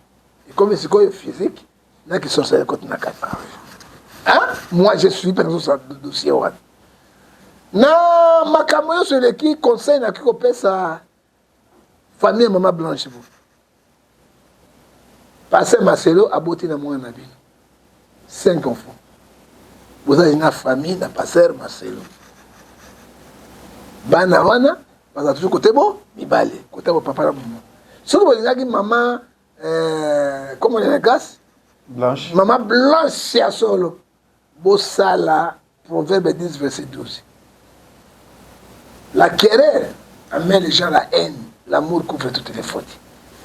ekomi sikoyo physique na kisorcellerie ekoti na kati. Moi je suis mpe nazosala dossier wana na makambo nyonso eleki. Conseil nakoki kopesa famille ya mama Blanche bo, pasteur Marcelo aboti na mwana na bino cinq enfants, bozali na famille na pasteur Marcelo, bana wana baza toujours kote bo mibale, kote bo papa na mama. Soki bolingaki mama comment on Grâce Blanche, mama Blanche ya solo, bosala Proverbe 10 verset 12: la querelle amène les gens la haine, l'amour couvre toutes les fautes.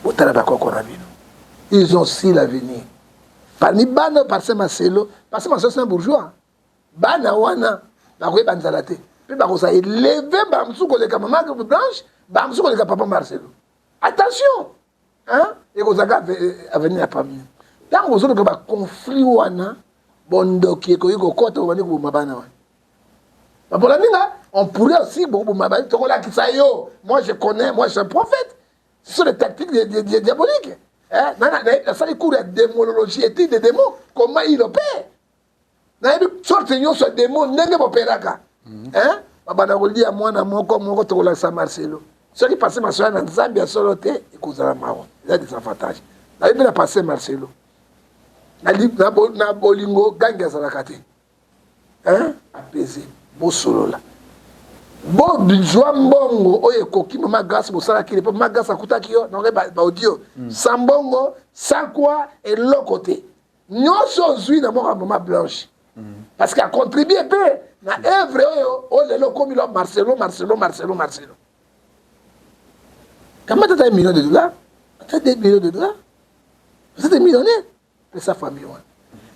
Botala bakoko na bino, ils ont si l'avenir parmi bana pasteur Marcelo. Pasteur Marcelo, c'est un bourgeois. Bana wana bakoyeba nzala te, mpe bakozala élève bamosusu koleka mama Blanche, bamosusu koleka papa Marcelo. Attention, ekozalaka avenir ya famille. Ntango ozoluka baconflit wana, bondoki ekoki kokɔta, obandi koboma bana wana. Babolandi nga, on pourrait aussi boboma bana. Tokolakisa yo. Moi je connais, moi je suis un prophète. Ce sont des tactiques diaboliques. Nasali cours ya démonologie, étude des démons, comment il opère. Nayebi sorte nyonso ya demon ndenge boperaka. Hein? Babanda kolia mwana moko moko, tokolakisa Marcelo. Soki pasteur Marcelo na Nzambe ya solo te, ekozala mawa. Eza désavantage. Nayebi na pasteur Marcelo. Na, na, na bolingo gangi azalaka te. Hein? Apese, bosolola. Bozwa mbongo oyo ekoki mama Grace bosalaki le po mama Grace akutaki yo na ba, ba audio. Sans mbongo, sans quoi, eloko te. Nyonso ozwi na moko ya mama Blanche. Parce que a contribué pe na œuvre oyo oyo lelo okomi lo Marcelo, Marcelo, Marcelo, Marcelo. Kamata ata 1 million de dollars, ata 2 millions de dollars. Vous êtes millionnaire. Pesa famille wana.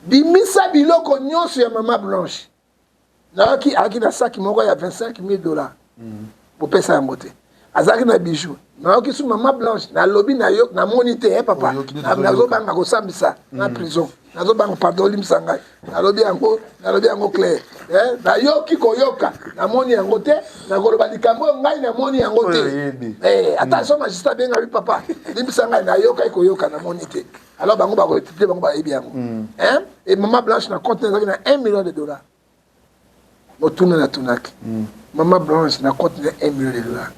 Bimisa biloko nyonso ya mama Blanche. Nayoki ayaki na saki moko ya 25 000 $. Bopesa yango te. Azalaki na bijou. Nayoki su mama Blanche, nalobi na yo, namoni te, eh papa. Oyoki nde tozoyoka. Nazobanga kosambisa na prison. Nazobanga, pardon, olimbisa ngai. Nalobi yango, nalobi yango clair. Eh, nayoki koyoka, namoni yango te, nakoloba likambo oyo ngai namoni yango te. Oyo oyebi. Eh, ata so magistrat abenga bi papa, limbisa ngai, nayokaki koyoka, namoni te. Alors bango bakoétudier, bango bayebi yango. Hein? Et mama Blanche na compte ezalaki na 1 million de dollars. Motuna natunaki. Mama Blanche na compte na 1 million de dollars.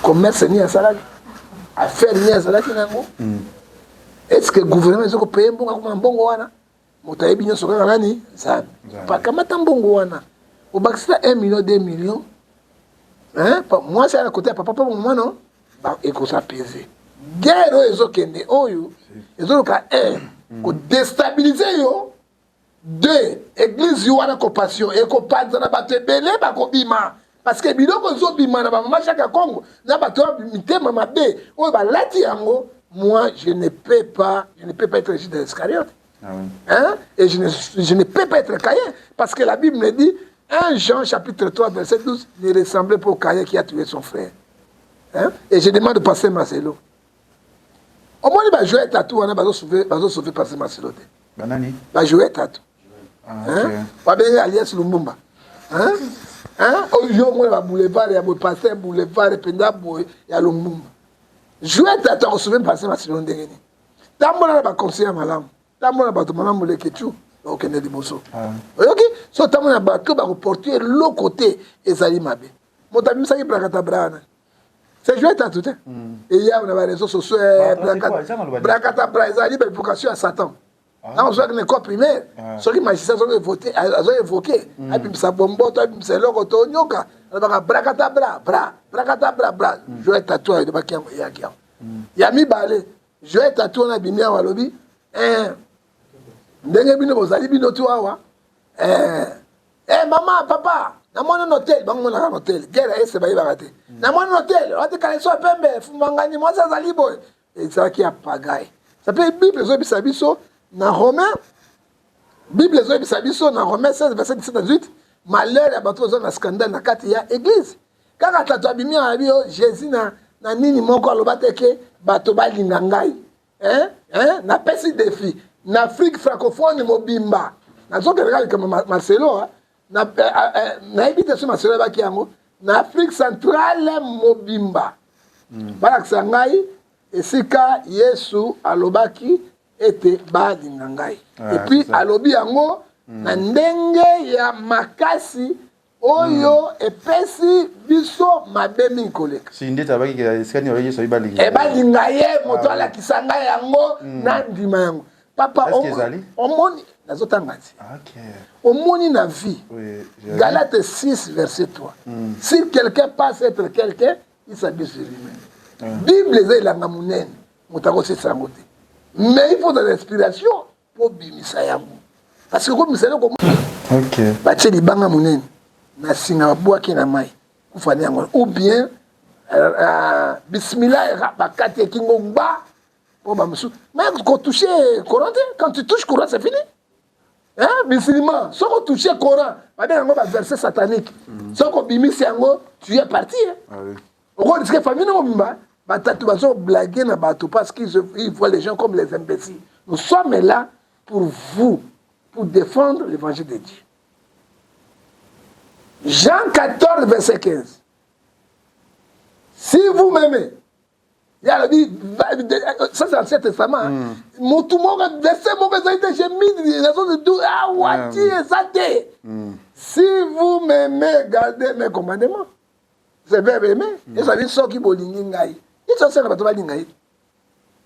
Commerce nini asalaki? Affaire nini azalaki nango? Est-ce que gouvernement ezoko payer mbongo akoma mbongo wana? Moto ayebi nyonso kaka nani? Nzambe. Pakamata mbongo wana. Obakisita 1 million, 2 millions. Hein? Mwasi ala côté ya papa mpo mwana ekosapese. Guerre oyo ezokende oyo ezoluka 1 kodéstabiliser yo, 2 église wana Compassion ekopanza na bato ebele bakobima, parce que biloko ezobima na bamama Jacques ya Congo na bato oyo mitema mabe oyo balati yango. Moi, je ne peux pas être Judas Iscariote. Ah oui. Hein? Et je ne peux pas être Caïn, parce que la Bible me dit, 1 Jean chapitre 3 verset 12, ne ressemblez pas au Caïn qui a tué son frère. Hein? Et je demande au pasteur Marcelo, omoni bajoue tatu wana bazosauve pasteur Marcelo te. Banani? Bajoue tatu. Ah, ok. Babenge alias Lumbumba. Hein? Hein? Oyo yo omona baboulevard ya boye, pasteur boulevard mpenza boye ya Lumbumba. Joue tatu akosauve pasteur Marcelo ndenge nini? Tambola na baconseil ya malamu, tambola na bato malamu, leketu okende liboso. Oyoki so otambola na bato bakoporte eloko te, ezali mabe. Moto abimisaki brakatabra wana, c'est joue tatu te. Eya na baréseaux sociaux. Ba, c'est quoi? Eza maloba nini? Brakatabra ezali baévocation ya Satan. Ntango ozwaki na école primaire, soki magicien azo évoquer, abimisa bombo to abimisa eloko to nyoka, alobaka brakatabra bra, brakatabra bra. Joe tatu alobaki yango, eyaki yango. Ya mibale, joe tatu wana abimi awa, alobi ndenge bino bozali, bino tu awa, mama, papa, namoni na hotel. Bango monaka na hotel, guerre ese bayebaka te. Namoni na hotel wati kaleso ya pembe, fumangani, mwasi azali boye, ezalaki ya pagaille. Ça peut Bible ezoyebisa biso na Romain, Bible ezoyebisa biso na Romain 16 verset 17 à 18, malheur ya bato baza na scandale na kati ya église. Kaka tato abimi alobi yo Jésus na nini moko aloba te ke bato balinga ngai. Hein? Hein? Napesi défi na Afrique francophone mobimba. Nazokende kaka likambo Marcelo, nayebi te so Marcelo ayebaki yango. Na Afrique centrale mobimba, balakisa ngai esika Yesu alobaki ete balinga ngai. Et puis alobi yango na ndenge ya makasi oyo epesi biso mabe mingi koleka. Si ndeti abaki esika nini Yesu ayi balinga. E balinga ye, moto alakisa ngai yango na ndima yango, papa. Est-ce que ezali? Omoni, nazotanga ti. Omoni na vie. Oui, j'ai Galate 6 verset 3, si quelqu'un pense être quelqu'un, il s'abuse de lui-même. Bible eza elanga monene, moto akosisa yango te, mais il faut de l'inspiration mpo bimisa yango, parce que komisa eloko batie libanga monene na singa, babwaki na mai, kufa na yango, ou bien bismillah, bakati ekingo gba mpo bamosusu. Mais kotouche Coran te. Quand tu touches Coran, c'est fini. Hein, musulman, soki otouche Coran, babenga yango baverset satanique. Soki obimisi yango, tu es parti, hein? Ah oui. Okorisquer famille no mobimba. Batatu bazoblaguer na bato parce qu'ils ils voient les gens comme les imbéciles. Nous sommes là pour vous, pour défendre l'évangile de Dieu. Jean 14 verset 15, si vous m'aimez. Ye alobi ça c'est ancien testament. Motu moko verset moko ezali te, j'ai mis raison de tout awa ti eza te. Si vous m'aimez, gardez mes commandements. C'est verbe aimer. Ezali soki bolingi ngai. Yesu asenga bato balinga ye.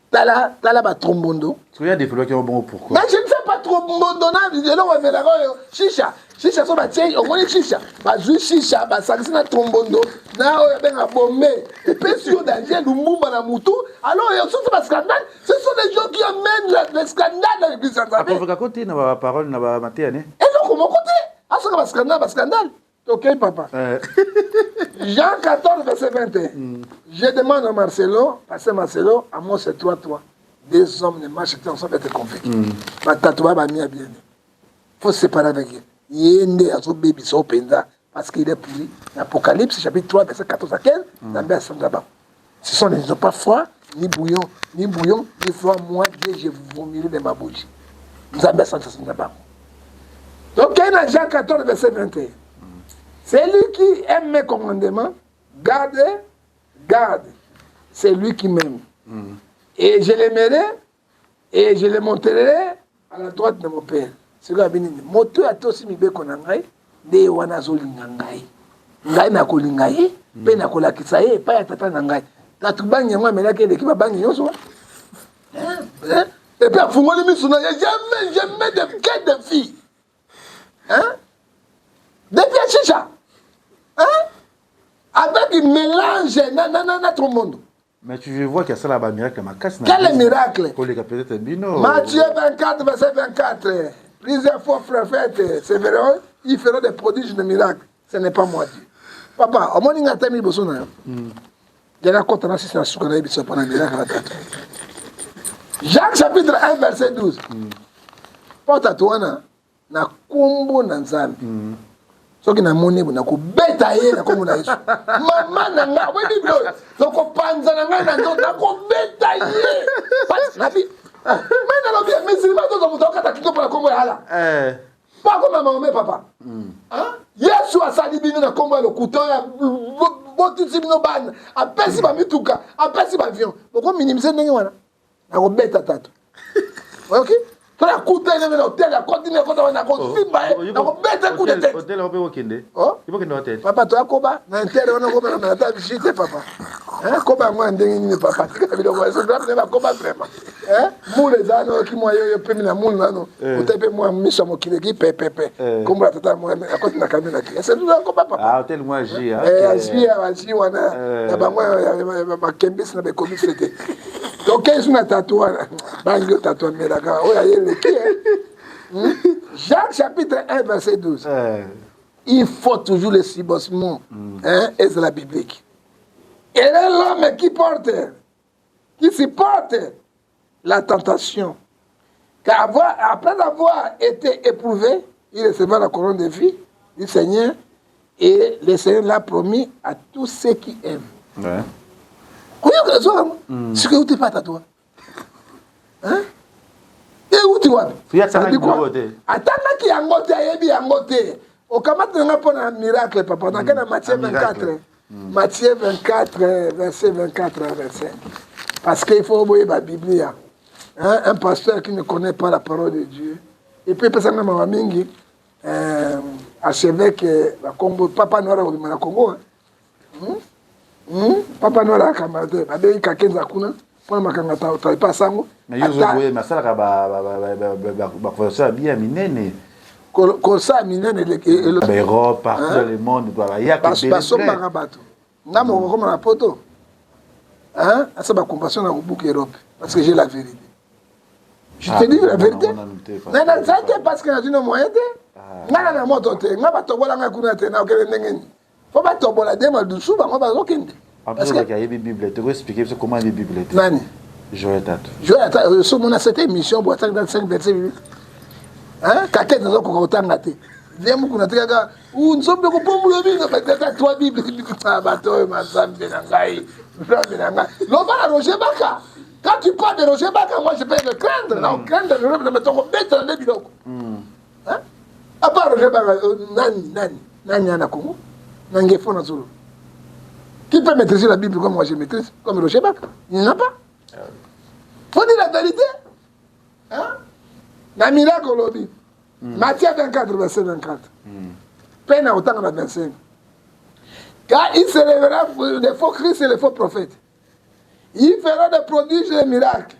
Tala tala batrombondo. Soki adevelopaki yango bongo, pourquoi? Mais je ne sais pas, trombondo na eloko emelaka oyo shisha. Shisha so batie, omoni shisha, bazwi shisha basangisi na trombondo na oyo abenga bombe, epesi yo danger lumbumba na mutu. Alors oyo soso bascandale, ce sont des gens qui amènent le scandale dans l'église ya Nzambe. Aprovokako te na baparole na bamateya ne? Eloko moko te, asaka bascandale, bascandale. Ok papa. Jean 14 verset 21. Je demande à Marcelo, pasteur Marcelo, Amos 3 3. Deux hommes ne marchent ensemble être convaincus. Batatu ba bamia bien. Faut se séparer avec ye. Ye nde azobebisa o mpenza parce qu'il est pourri. Apocalypse chapitre 3 verset 14 à 15, Nzambe asanga bango. Ce sont les n'ont pas froid, ni bouillon, ni bouillon, ni froid. Moi, Dieu, je vous vomirai de ma bouche. Nzambe asanga bango. Donc, dans Jean 14 verset 21. Celui qui aime mes commandements, garde, garde. C'est lui qui m'aime. Et je l'aimerai et je le montrerai à la droite de mon père. Sikoyo abi nini? Moto atosi mibeko na ngai nde wana azolinga ngai. Ngai nakolinga ye mpe nakolakisa ye epai ya tata na ngai. Tatu bangi yango amelaki eleki babangi nyonso. Et puis afungoli miso na ye, jamais, jamais de quai de vie. Hein? Depuis ya chicha. Hein? Avec mélange na na na na tout le monde. Mais tu vois qu'il y a ça là, miracle makasi. Quel miracle? Koleka peut-être bino. Matthieu 24 verset 24. Plusieurs fois prophètes se verront, ils feront des prodiges de miracles. Ce n'est pas moi Dieu. Papa, omoni nga tami liboso na yo. Jana kota na sisi na suka na yebiso mpona miracle na tatu. Jacques chapitre 1 verset 12. Mpo tatu wana na kombo na Nzambe. Soki namoni bo nakobeta ye na kombo na Yesu. Mama na ngai, oyebi Bible oyo, tokopanza na ngai na nzoto, nakobeta ye. Nabi, me nalobi musulman tozwa moto akata kito mpo na kombo ya Allah. Mpo akoma Mahomet papa. Yesu asali bino na kombo ya lokuta oyo botisi bino bana, apesi bamituka, apesi baavion. Bokominimize ndenge wana. Nakobeta tatu. Ok? To nakuta ye na hotel, akoti na ekota wana, nakosimba ye, nakobeta coup de tête. Hotel ope okende. Oh? Ibokende hotel. Papa toyakoba na intere wana koba na ata bishi te papa. Hein? Koba yango ya ndenge nini papa? Tika biloko ya soki bakoba vraiment. Hein? Mule eza wana oyoki mwa yo yo pemi na mule nano. Ote mpe mwa miso ya mokili eki pepepe. Kombo ya tata mwa akoti na kami na ki. Ese tuza koba papa. Ah, hotel mwa J. Eh, J, J wana na bango ya makembisi na bekomisi te. Tokei su na tatu wana. Bangi yo tatu amelaka oyo ayeleki. Jacques chapitre 1 verset 12. Il faut toujours le soubassement, hein, et c'est la biblique. Et l'homme qui porte, qui supporte la tentation. Car après avoir été éprouvé, il recevra la couronne de vie du Seigneur, et le Seigneur l'a promis à tous ceux qui aiment. Sikoyo euti pata toi. Hein? Euti wapi? Atangaki yango te, ayebi yango te. Okamati nanga mpo na miracle papa. Nake na Matthieu 24. Matthieu 24 verset 24 à 25. Parce qu'il faut boyeba Biblia. Hein? Un pasteur qui ne connaît pas la parole de Dieu. Et puis epesanga mawa mingi archevêque bakombo Papa Noir akobima na Congo. Hein? Papa Noir akamba te, babengi Kakenza kuna mpona makanga taipa sango. Mais yo ozoboye, asalaka baconversation ya biya minene. Kosala minene. Baeurope, partout dans le monde, bayaka. Basombaka bato. Nga moko koma na poto asa bacompassion na kobuka Europe parce que j'ai la vérité. Je te dis la vérité. Na naza te parce que nazwi no moyen te. Nga na na moto te, nga batobola nga kuna te, nakokende ndenge nini? Fo batobola de madusu bango bazokende. Ayebi Bible te, koexplike biso comment ayebi Bible te. Nani? Joël Tatu. Joël Tatu, somona cette émission bo atanga dans 5 versets bibliques. Hein? Kakete nazokoka kotanga te. Vie mukuna te kaka nzombe kopombola bino batata trois bible bato oyo manzambe na ngai, nzambe na ngai. Loba na Roger Baka. Quand tu parles de Roger Baka, moi je peux le craindre. Na craindre le na toko beta nde biloko. Hein? À part Roger Baka, nani nani nani ana Congo? Nange fona zolo. Qui peut maîtriser la Bible comme moi je maîtrise, comme Roger Bach? Il n'y en a pas. Faut dire la vérité. Hein? Na miracle olobi. Matthieu 24, verset 24. Mpe na kotanga na 25. Car il se révélera les faux Christ et les faux prophètes. Il fera des prodiges et des miracles.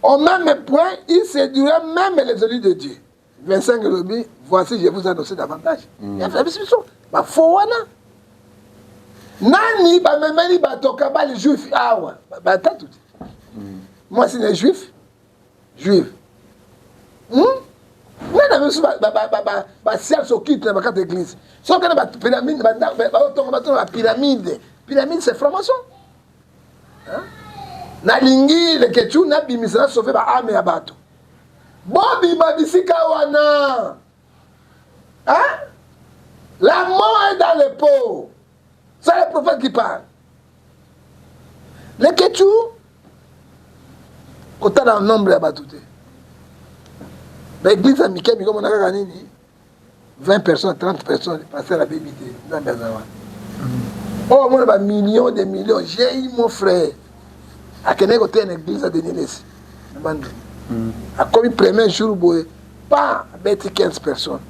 Au même point, il séduira même les élus de Dieu. 25 elobi, voici je vous annonce davantage. Ya biso ba faux wana. Nani bamemeli bato kabali juif awa batatu te. Mwasi ne juif, juive. Nani biso ba science occulte na bakati église. Soki na ba pyramide baotonga batonga ba pyramide. Pyramide, c'est franc-maçon. Hein? Nalingi Leketchou nabimisa, nasauve ba âme ya bato. Bobima bisika wana. Hein? La mort est dans le pot. C'est le prophète qui parle. Leketchou, kotala nombre ya bato te. Baeglise ya mike mike, omona kaka nini, 20 personnes, 30 personnes, pasteur abebi te, Nzambe aza wana. Oyo omona bamillion de millions. J'ai eu mon frère akendaki koteya na église ya Denis Lesi na Bandundu. Akomi premier jour boye, pa abeti 15 personnes.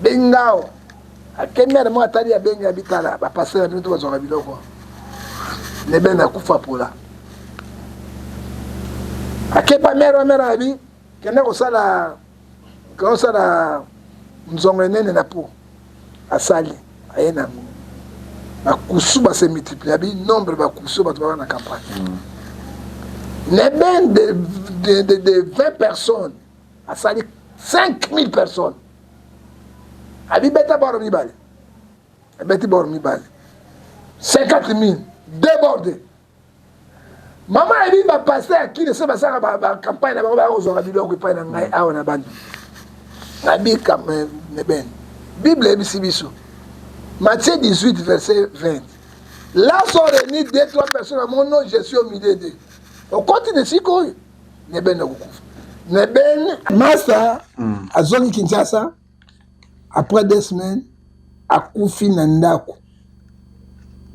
Bengao akemi ana moko atali, abengi, abitala bapasteur na bino to bazwaka biloko leben akufa pola. Akepa mare mare, abi kende kosala nzongo enene na po asali aye nango, bakusu base multiplie, abi nombre bakusu bato baka na campagne neben de 20 personnes, asali 5000 personnes. Abi beta boro mibale, abeti boro mibale, 50 000 débordé. Mama ayebi bapasteur ya kini so basalaka bacampagne na bango, baya kozwaka biloko epai na ngai awa na Bandu. Nabi neben Bible eyebisi biso, Matthieu 18 verset 20: là sont réunis deux, trois personnes à mon nom, je suis au milieu d'eux. Okoti na esika oyo neben okokufa neben. Master azongi Kinshasa après 2 semaines, akufi na ndako.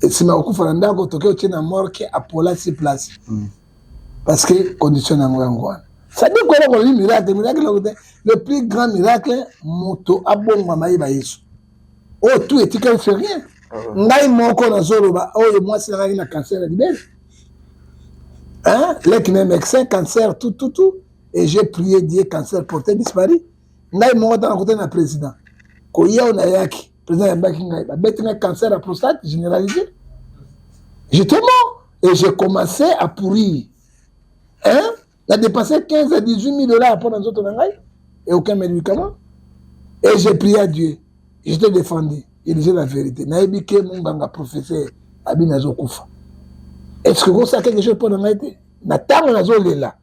Esima kokufa na ndako, toke otie na morgue, apola sur place parce que condition nango yango wana. C'est-à-dire koyeba kolobi miracle, miracle eloko te. Le plus grand miracle, moto abongwama, yeba Yesu. Oyo tout etikali, c'est rien. Ngai moko nazoloba oyo, mwasi nangaki na cancer ya libele, hein? Leki na médecin, cancer, tout, tout, tout, et j'ai prié Dieu, cancer porté disparu. Ngai moko tanga kote na président koya oyo nayaki, président yambaki ngai, babeti ngai cancer ya prostate généralisé. J'étais mort et j'ai commencé à pourrir, hein? Na dépensé 15 à 18 000 $ mpo na nzoto na ngai et aucun médicament. Et j'ai prié à Dieu, j'étais défendu, il disait la vérité. Nayebi ke monganga professeur abi nazokufa, est ce que kosala quelque chose mpo na ngai te? Na ntango nazolela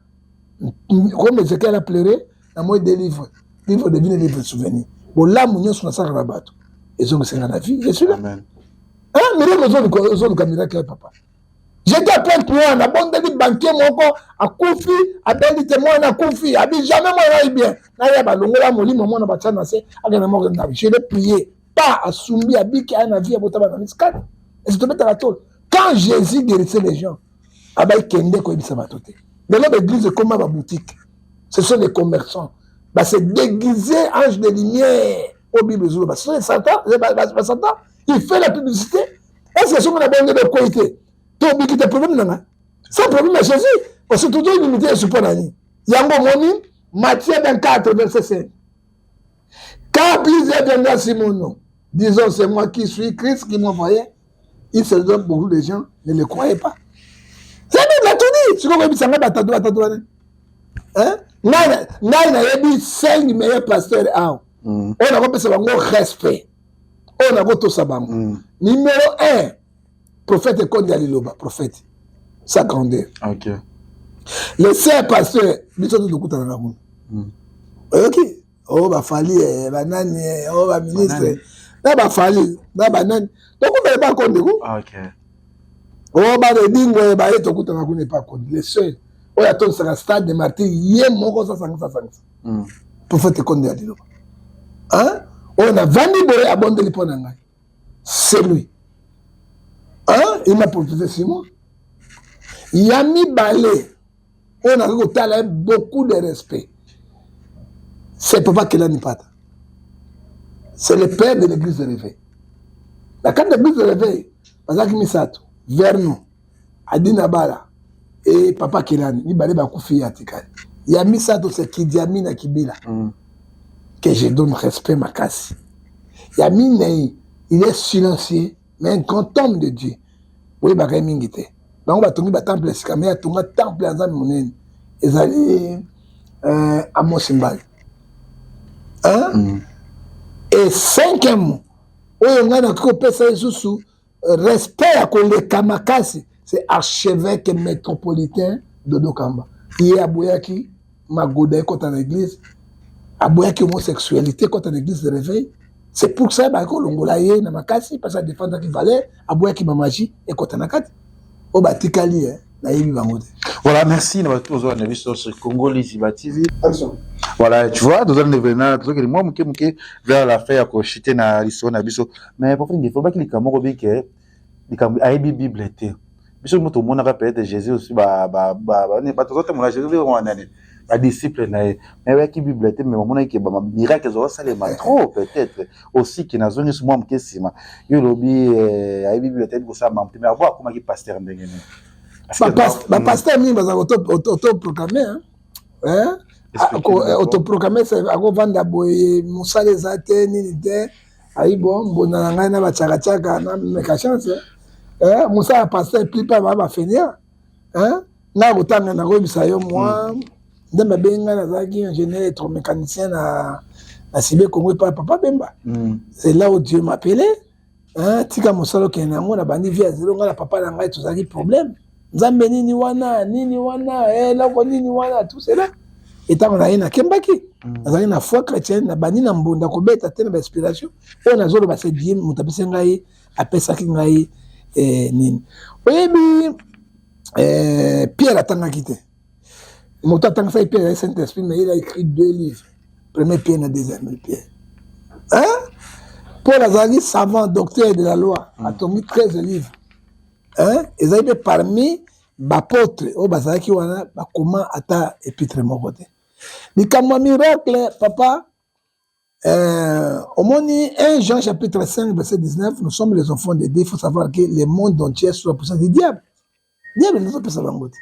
comme Ezekiel a pleuré, na moi des livres, livre devine livre souvenir. Bolamu nyonso nasalaka na bato ezongisanga na vie. Je suis là. Miracle, ozoluka miracle ya papa. J'étais à Pointe Noire, nabondeli banquier moko akufi, abendi te mwana akufi, abi jamais mwana ayi bien naya balongola molimo mwana batia na se akende moko na. Je l'ai prié pa asumbi, abiki, aya na vie, abota bana misikati. Esi tobetaka tolo. Quand Jésus guérissait les gens, abai kende koyebisa bato te. Lelo baeglise ekoma baboutique, ce sont des commerçants, base déguisé ange de lumière. Oyo Bible ezoloba, ce sont les Satan, basatan. Il fait la publicité. Est ce que soki na bonge bokwei te to obiki te, problème na nga sans problème ya Jésus, parce que toujours limité Yesu mpo na nini? Yango omoni Matthieu 24 verset 5: car plusieurs viendra sur mon nom, disons: c'est moi qui suis Christ qui m'envoyait. Il se donne, beaucoup de gens ne le croyaient pas. C'est Bible tout dit. Sikoyo koyebisa ngai batatu batatu wana, ngai nayebi 5 meilleurs pasteurs awa oyo nakopesa bango respect, oyo nakotosa bango. Numéro 1, prophète Ekonde ya Liloba, prophète sa grandeur. Le saint pasteur biso to tokutanaka kuna. Oyoki oyo bafali banani, oyo baministre na bafali na banani, tokutana epa Konde ku. Oyo bana edingo baye, tokutana kuna epa Konde. Le seul oyo atondisaka stade de Martyr ye moko, sasangisa sangisa, prophète Ekonde ya Liloba, oyo navandi boye, abondeli mpo na ngai. C'est lui. Hein? Il m'a prophétisé sur moi. Ya mibale oyo nakoki kotala ye beaucoup de respect, c'est papa Kelani Pata. C'est le père de l'église de réveil. Na kati ya église de réveil bazalaki misato: Vernon, Adina Bala et papa Kelani. Mibale bakufi, ye atikali. Ya misato, c'est Kidiamina Kibila, que je donne respect makasi. Ya minei, il est silencieux mais un grand homme de Dieu. Boyebaka ye mingi te. Bango batongi batemple esika, mais atonga temple ya Nzambe monene, ezali Amos Mbali, hein? Et cinquième oyo ngai nakoki kopesa lisusu respect ya koleka makasi, c'est archevêque métropolitain Dodo Kamba. Ye aboyaki magoda ekɔta na église, aboyaki homosexualité ekɔta na église de réveil. C'est pour ça bayaki kolongola ye na makasi, parce adefendaki valeur. Aboyaki bamagie ekɔta na kati. Oyo batikali, nayebi bango te. Voilà, merci na bato ozwa na biso sur Congo Liziba TV. Voilà, tu vois, tozali na tozokende mwa moke moke vers la fin ya koshite na lisolo na biso. Mais prophète Ngefa, obaki likambo moko bike, likambo ayebi Bible te. Biso mo tomonaka peut-être Jésus aussi, bato ozotambola Jésus wana nani, badisciple na ye, mais bayaki Bible te, mais bamonaki ke bamiracle ezosalema trop. Peut-être aussi ke nazongi so mwa moke nsima, yo olobi ayebi Bible te, ayebi kosala mamu te, mais avo akomaki pasteur ndenge nini? Bapasteur mingi bazalaka autoproclamé. Autoproclamé, akovanda boye, mosala eza te, nini te, ayi bo mbonda na ngai na batiakatiaka na meka chance. Mosala ya pasteur, plupart baa bafainéants. Ngai kotanga, nakoyebisa yo, mwa Nzambe abengi ngai, nazalaki ingénieur électromécanicien na Sibe Congo epai papa Bemba. C'est là où Dieu m'appelait: tika mosala, okende yango. Na bandi vie ya zelo. Ngai na papa na ngai tozalaki problème. Nzambe nini wana, nini wana, eloko nini wana, tout cela. Etango na ye nakembaki, nazalaki na foi chrétienne, na bandi na mbunda kobeta te na bainspiration oyo nazoloba. C'est Dieu moto apesi ngai, apesaki ngai nini. Oyebi, Pierre atangaki te. Moto atangisaki Pierre ezali Saint Esprit, mais il a écrit deux livres, premier Pierre na deuxième Pierre, hein? Paul azalaki savant, docteur de la loi, atongi 13 livres, hein? Ezali mpe parmi baapôtre oyo bazalaki wana, bakoma ata épître moko te. Likambo ya miracle, papa, omoni 1 Jean chapitre 5 verset 19: nous sommes les enfants de Dieu. Il faut savoir que le monde entier est sous la puissance du diable. Diable nazopesa bango te,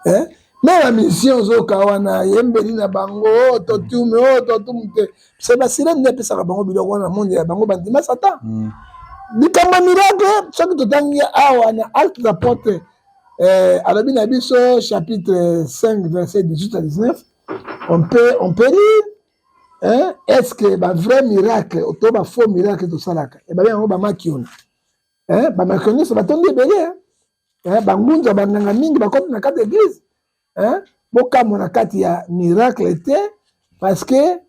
eh? Mais bamission ozoyoka wana, yembeli na bango oyo totume, oyo totumu te, se basirene nde epesaka bango biloko wana. Monde ya bango bandima Satan. Likambo ya miracle, soki totangi awa na Acte d'Apôtre, alobi na biso chapitre 5 verset 18 à 19, on peut lire, hein? Est ce que bavrai miracle to bafaux miracle tosalaka, ebabi yango bamakiona, hein? Bamakiona nyonso batondi ebele, hein? Bangunza, banganga mingi bakoti na kati ya église, hein? Bokamwa na kati ya miracle te, parce que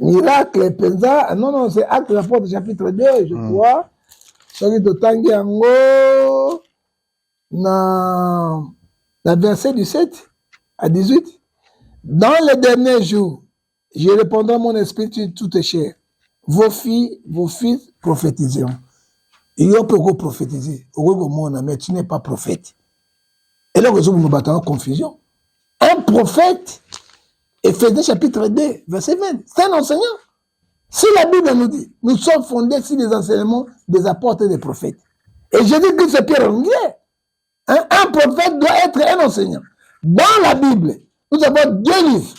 miracle mpenza, non, non, c'est Acte des Apôtres chapitre 2, je crois. Soki totangi yango na verset 17 à 18: dans les derniers jours, je répandrai mon esprit sur toute chair, vos filles, vos fils prophétiseront. Yo mpe okoprophétise, okoki komona, mais tu n'es pas prophète. Eloko ezoboma bato yango, confusion. Un prophète, Ephésiens chapitre 2 verset 20, c'est un enseignant. Si la Bible nous dit: nous sommes fondés sur les enseignements des apôtres et des prophètes, et Jésus-Christ, c'est pierre angulaire, hein? Un prophète doit être un enseignant. Dans la Bible, nous avons deux livres: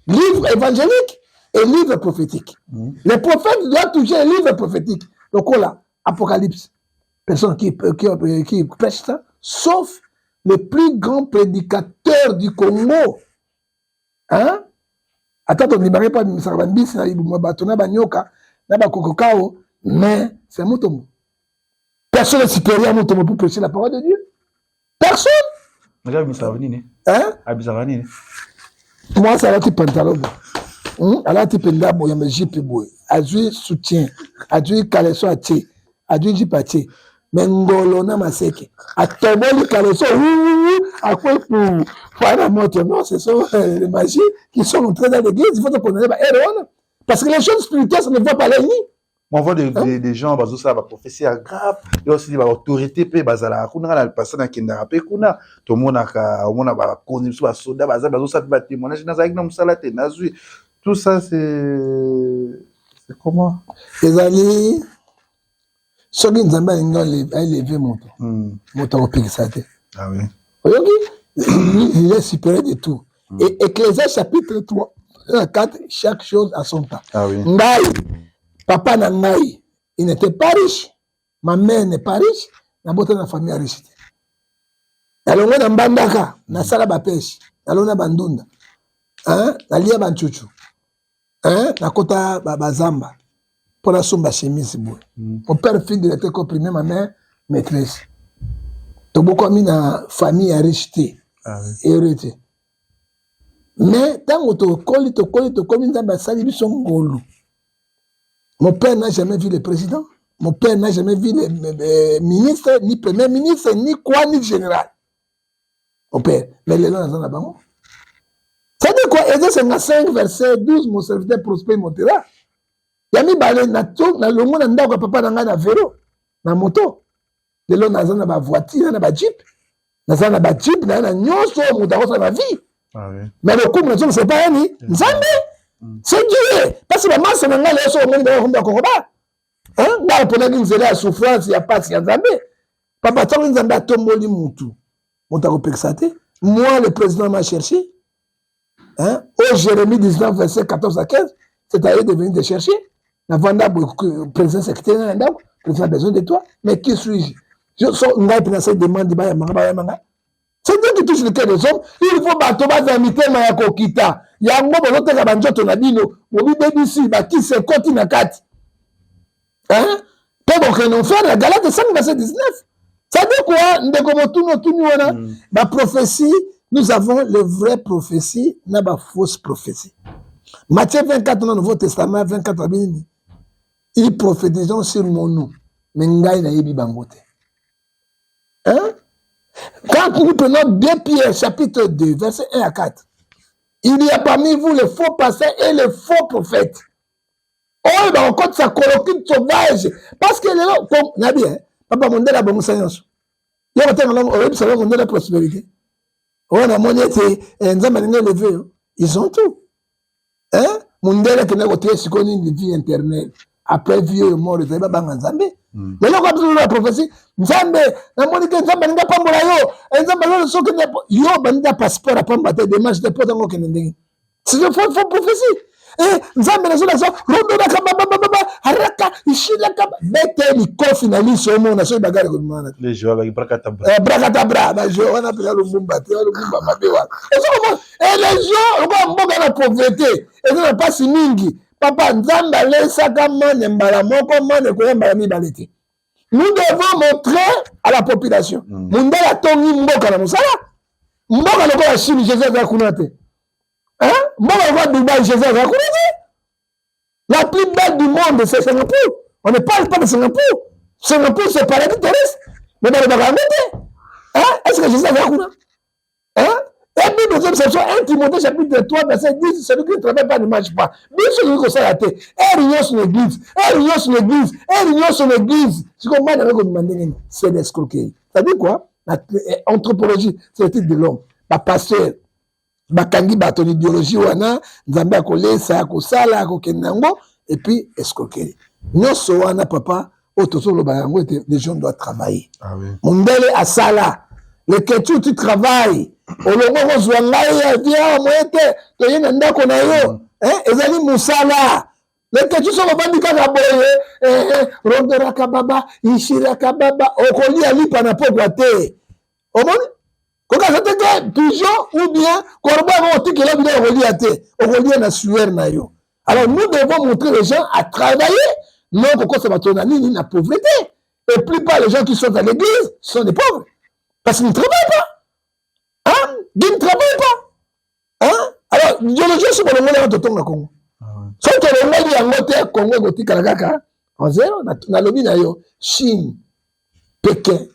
livre évangélique et livre prophétique. Le prophète doit toucher le livre prophétique. Donc là, Apocalypse, personne qui prêche ça, sauf le plus grand prédicateur du Congo, hein? Ata tondimaki mpo abimisaka bambisi na libumu bato na banyoka na bakokokao, mais c'est Mutombo. Personne n'est supérieur à Mutombo pour prêcher la parole de Dieu, personne. Abimisaka nini? Hein? Abimisaka nini? Mwasi alati pantalon boye, Alati mpenza boye ya jupe boye, azwi soutien, azwi caleçon, atie, azwi jupe, atie, mais ngolo na maseke, atoboli caleçon, akwe pu fana moto. Non, ce sont les magies qui sont entrées dans l'église. Il faut condamner ba ere wana, parce que les choses spirituelles, ça ne voit pas l'ennemi. On voit des gens bazosala baprophétie ya grave. Yo osili baautorité mpe bazalaka kuna. Nga na pasa nakendaka mpe kuna, tomonaka, omona bakonzi biso, basoda baza, bazosala mpe batémoignage: nazalaki na mosala te, nazwi. Tout ça, c'est comment? Ezali soki Nzambe alingi aélever moto, moto akopekisa te. Ah oui. Oyoki, il est supérieur de tout. Et Ecclésiaste chapitre 3 4, chaque chose à son temps. Ah oui. Ngai, papa na ngai, il n'était pas riche, ma mère n'est pas riche. Nabota na famille ya riche te. Nalongwe na Mbandaka, nasala bapêche, nalonga bandunda, nalia bancucu, nakota bazamba mpo nasomba chemise boye. Mon père, fils de l'école primaire, ma mère maîtresse. Tobokwami na famille ya riche te. Ah oui. Heureux te. Mais ntango tokoli, tokoli, tokomi, Nzambe asali biso ngolu. Mon père n'a jamais vu le président, mon père n'a jamais vu le ministre, ni premier ministre, ni quoi, ni général, mon père. Mais lelo naza na bango. C'est-à-dire quoi? Ésaïe 55 verset 12: mon serviteur prospère montera. Ya mibale, nalongo na ndako ya papa na ngai na vélo, na moto. Lelo naza na bavoiture, na bajeep, naza na bajeep, naza na nyonso oyo moto akosala na vie. Ah oui. Mais lokumu nazongisa epai yani Nzambe, c'est Dieu, parce que bamasa na ngai lelo, soki omoni bango, bakombi bakokoba. Ngai aponaki nzela ya souffrance, ya pasi ya Nzambe. Papa, ntango Nzambe atomboli mutu, moto akopekisa te. Moi, le président m'a cherché, hein? Au Jérémie 19 verset 14 à 15, c'est à eux de venir te chercher. Navanda boye, président secrétaire na ndako: président a besoin de toi. Mais qui suis-je? So ngai mpe nasali demande, bayamanga, bayamanga. C'est Dieu qui touche le cœur des hommes. Il faut bato bazala mitema ya kokita. Yango bozoteka banzoto na bino, bobibebisi, bakisi ekoti na kati mpe bokende enfer. Ya Galate 5 verset 19. Ça dit quoi, ndeko? Motuni otuni wana, baprophétie, nous avons les vraies prophéties na bafausse prophétie. Matthieu 24 na Nouveau Testament 24 abi nini? Ils prophétisent sur mon nom, mais ngai nayebi bango te, hein? Quand nous prenons 2 Pierre chapitre 2 verset 1 à 4, il y a parmi vous les faux pasteurs et les faux prophètes oyo bakokotisa colocule sauvage. Parce que lelo nabi, papa, mondele abongisa nyonso. Yo kotenga, oyebisa bango mondele prospérité oyo namoni ete Nzambe alingi élever yo. Ils ont tout, hein? Mondele akende koteya sikoyo nini? Vie éternelle après vie oyo, mort ezali. Babanga Nzambe. Lelo kwa biso ya prophétie, Nzambe namoni ke Nzambe alingi apambola yo, Nzambe alolo. Soki yo bandi na passeport, apamba te, démarche te, po tango okende ndenge. C'est faux, faux prophétie. Nzambe nazolakisa rondonaka babababa araka ishilaka bete likofi na liso, omona soki bagare kobima wana. Brakatabra, bajo wana mpenza Lumumba te, Lumumba mabe wana. Ozokomona élection lokola mboka na pauvreté, eza na mpasi mingi. Papa, Nzambe alesaka mane mbala moko, mane ekoya mbala mibale te. Nous devons montrer à la population. Mundele atongi mboka na mosala. Mboka lokola Chine, Jésus aza kuna te. Mboka lokola Dubai, Jésus aza kuna te. La plus belle du monde, c'est Singapour. On ne parle pas de Singapour. Singapour, c'est paradis terrestre, mais balobaka yango te. Est ce que Jésus aza kuna? Et Bible ezobisa biso, 1 Timothée chapitre 3 verset 10: celui qui ne travaille pas ne mange pas. Biso tokoki kosala te. Heure nyonso na église, heure nyonso na église, heure nyonso na église. Sikoyo mwana yango kobima ndenge nini? C'est l'escroquerie. Ça dit quoi? Anthropologie, c'est le titre de l'homme. Bapasteur bakangi bato na idéologie wana: Nzambe akolesa, akosala, akokende yango, et puis escroquerie nyonso wana. Papa, oyo tozoloba yango ete les gens doivent travailler. Ah oui. Mondele asala leketu, tu travailles, olongo kozwa ngai vie awa moye te. Toye na ndako na yo, ezali mosala. Leketu, soki ovandi kaka boye, rondoraka baba, ishiraka baba, okolia lipa na pokwa te. Omoni kokaza te ke pigeon ou bien corbeau yango otikela biloko okolia te, okolia na sueur na yo. Alors nous devons montrer les gens à travailler, non kokosa bato na nini, na pauvreté. Et plupart les gens qui sont à l'église sont des pauvres parce qu'ils ne travaillent pas, hein? Ils ne travaillent pas, hein? Alors idéologie osi bolongoli yango, totonga Kongo. Soki tolongoli yango te, Kongo ekotikala kaka en zéro. Nalobi na yo, Chine, Pékin,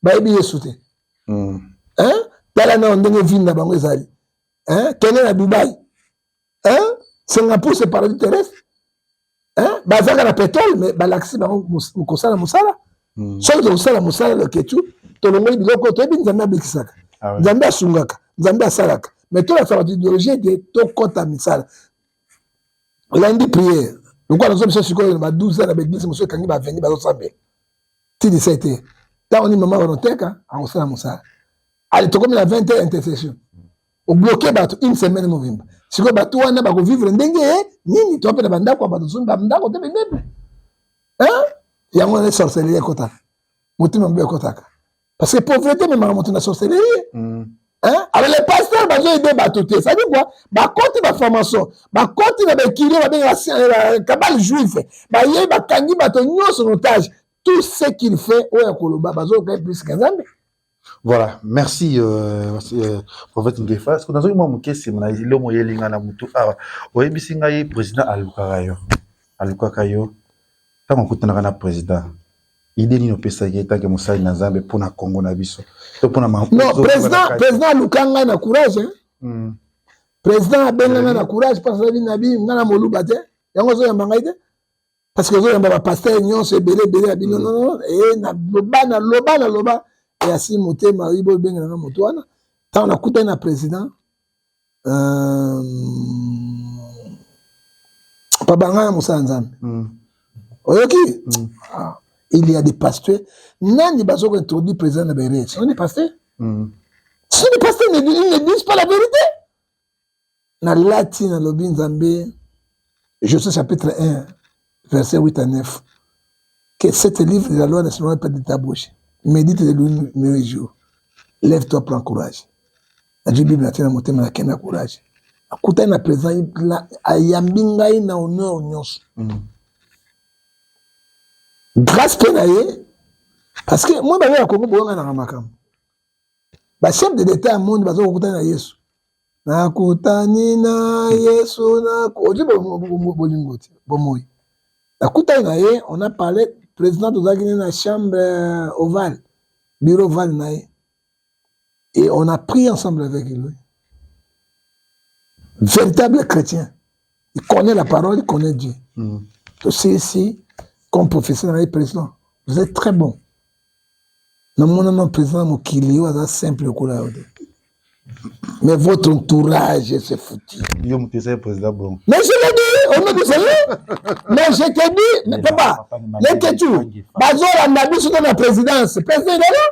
bayebi Yesu te. Hein? Tala nao ndenge ville na bango ezali, hein? Kende na Dubai, hein? Singapour, c'est paradis terrestre. Bazalaka na pétrole, mais balakisi bango kosala mosala. Soki tokosala mosala loketu, tolongoli biloko, toyebi Nzambe abikisaka, Nzambe asungaka, Nzambe asalaka, mais tolakisa bato idéologie ete tokɔta misala. Lundi prière, lokola nazo biso sikoyo na ba 12 heures na baeglise mosusu ekangi, baveni bazosambela ti 17 heures. Ntango nini mama banoteka akosala mosala? Ale, tokomi na 20 heures, intercession. Obloquer bato une semaine mobimba. Sikoyo bato wana bakovivre ndenge nini? To mpe na bandako ya bato somi bandako te, bemebe yango wana sorcellerie ekotaka, motema mabe ekotaka, parce que pauvreté ememaka moto na sorcellerie. Hein? Alors les pasteurs bazoaider bato te. Ça dit quoi? Bakoti baformation, bakoti na baekili babengaka kabbale juif, baye bakangi bato nyonso en otage. Tout ce qu'il fait, oyo ya koloba, bazoyoka plus que Nzambe. Voilà, merci prophète Ngefa. Ce que nazoki mwa moke nsima na eloko oyeli ngai na motu awa, oyebisi ngai président alukaka yo, alukaka yo. Ntango okutanaka na président, idée nini opesaki ye tanke mosali na Nzambe mpona Kongo na biso to mpona Non, président aluka ngai na courage, hein? Président abenga ngai na courage parce que na bi ngai na moluba te, yango ozoyamba ngai te, parce que ozoyamba bapasteur nyonso ebele ebele ya bino. Non, non, e naloba, naloba, naloba, e asi motema oyi bobenga nanga moto wana. Ntango nakutani na président, papa, ngai na mosala Nzambe. Oyoki? Ah, il y a des pasteurs nani bazoko introduire président na baerreur. Ce sont des pasteurs. Ce sont des pasteurs, ils ne disent pas la vérité. Nalati, nalobi Nzambe, Josué chapitre 1 verset 8 à 9, que cet livre de la loi ne s'éloigne pas de ta bouche, médite de lui nuit et jour, lève-toi, prends courage. Nazwi Bible, natie na motema, nakende na courage. Akutani na président, ayambi ngai na honneur nyonso. Grâce mpe na ye, parce que moi bayo ya Kongo boyonganaka makambo. Bachef de l'État ya monde baza kokutani na Yesu. Nakutani na Yesu, ozwi bolingo te bomoi. Nakutani na ye, on a parlé. Président, tozalaki ne na chambre ovale, bureau ovale na ye, et on a prié ensemble avec lui. Véritable chrétien, il connaît la parole, il connaît Dieu. Tosilisi, comme professeur na ye: président, vous êtes très bon, namonana président mokili oyo aza simple lokola yo te, mais votre entourage, c'est foutu. Yo moto ezali président bon. Mais je l'ai dit au nom du Seigneur. Mais je te dis, mais papa, leketu bazolanda biso to na présidence, président il est là.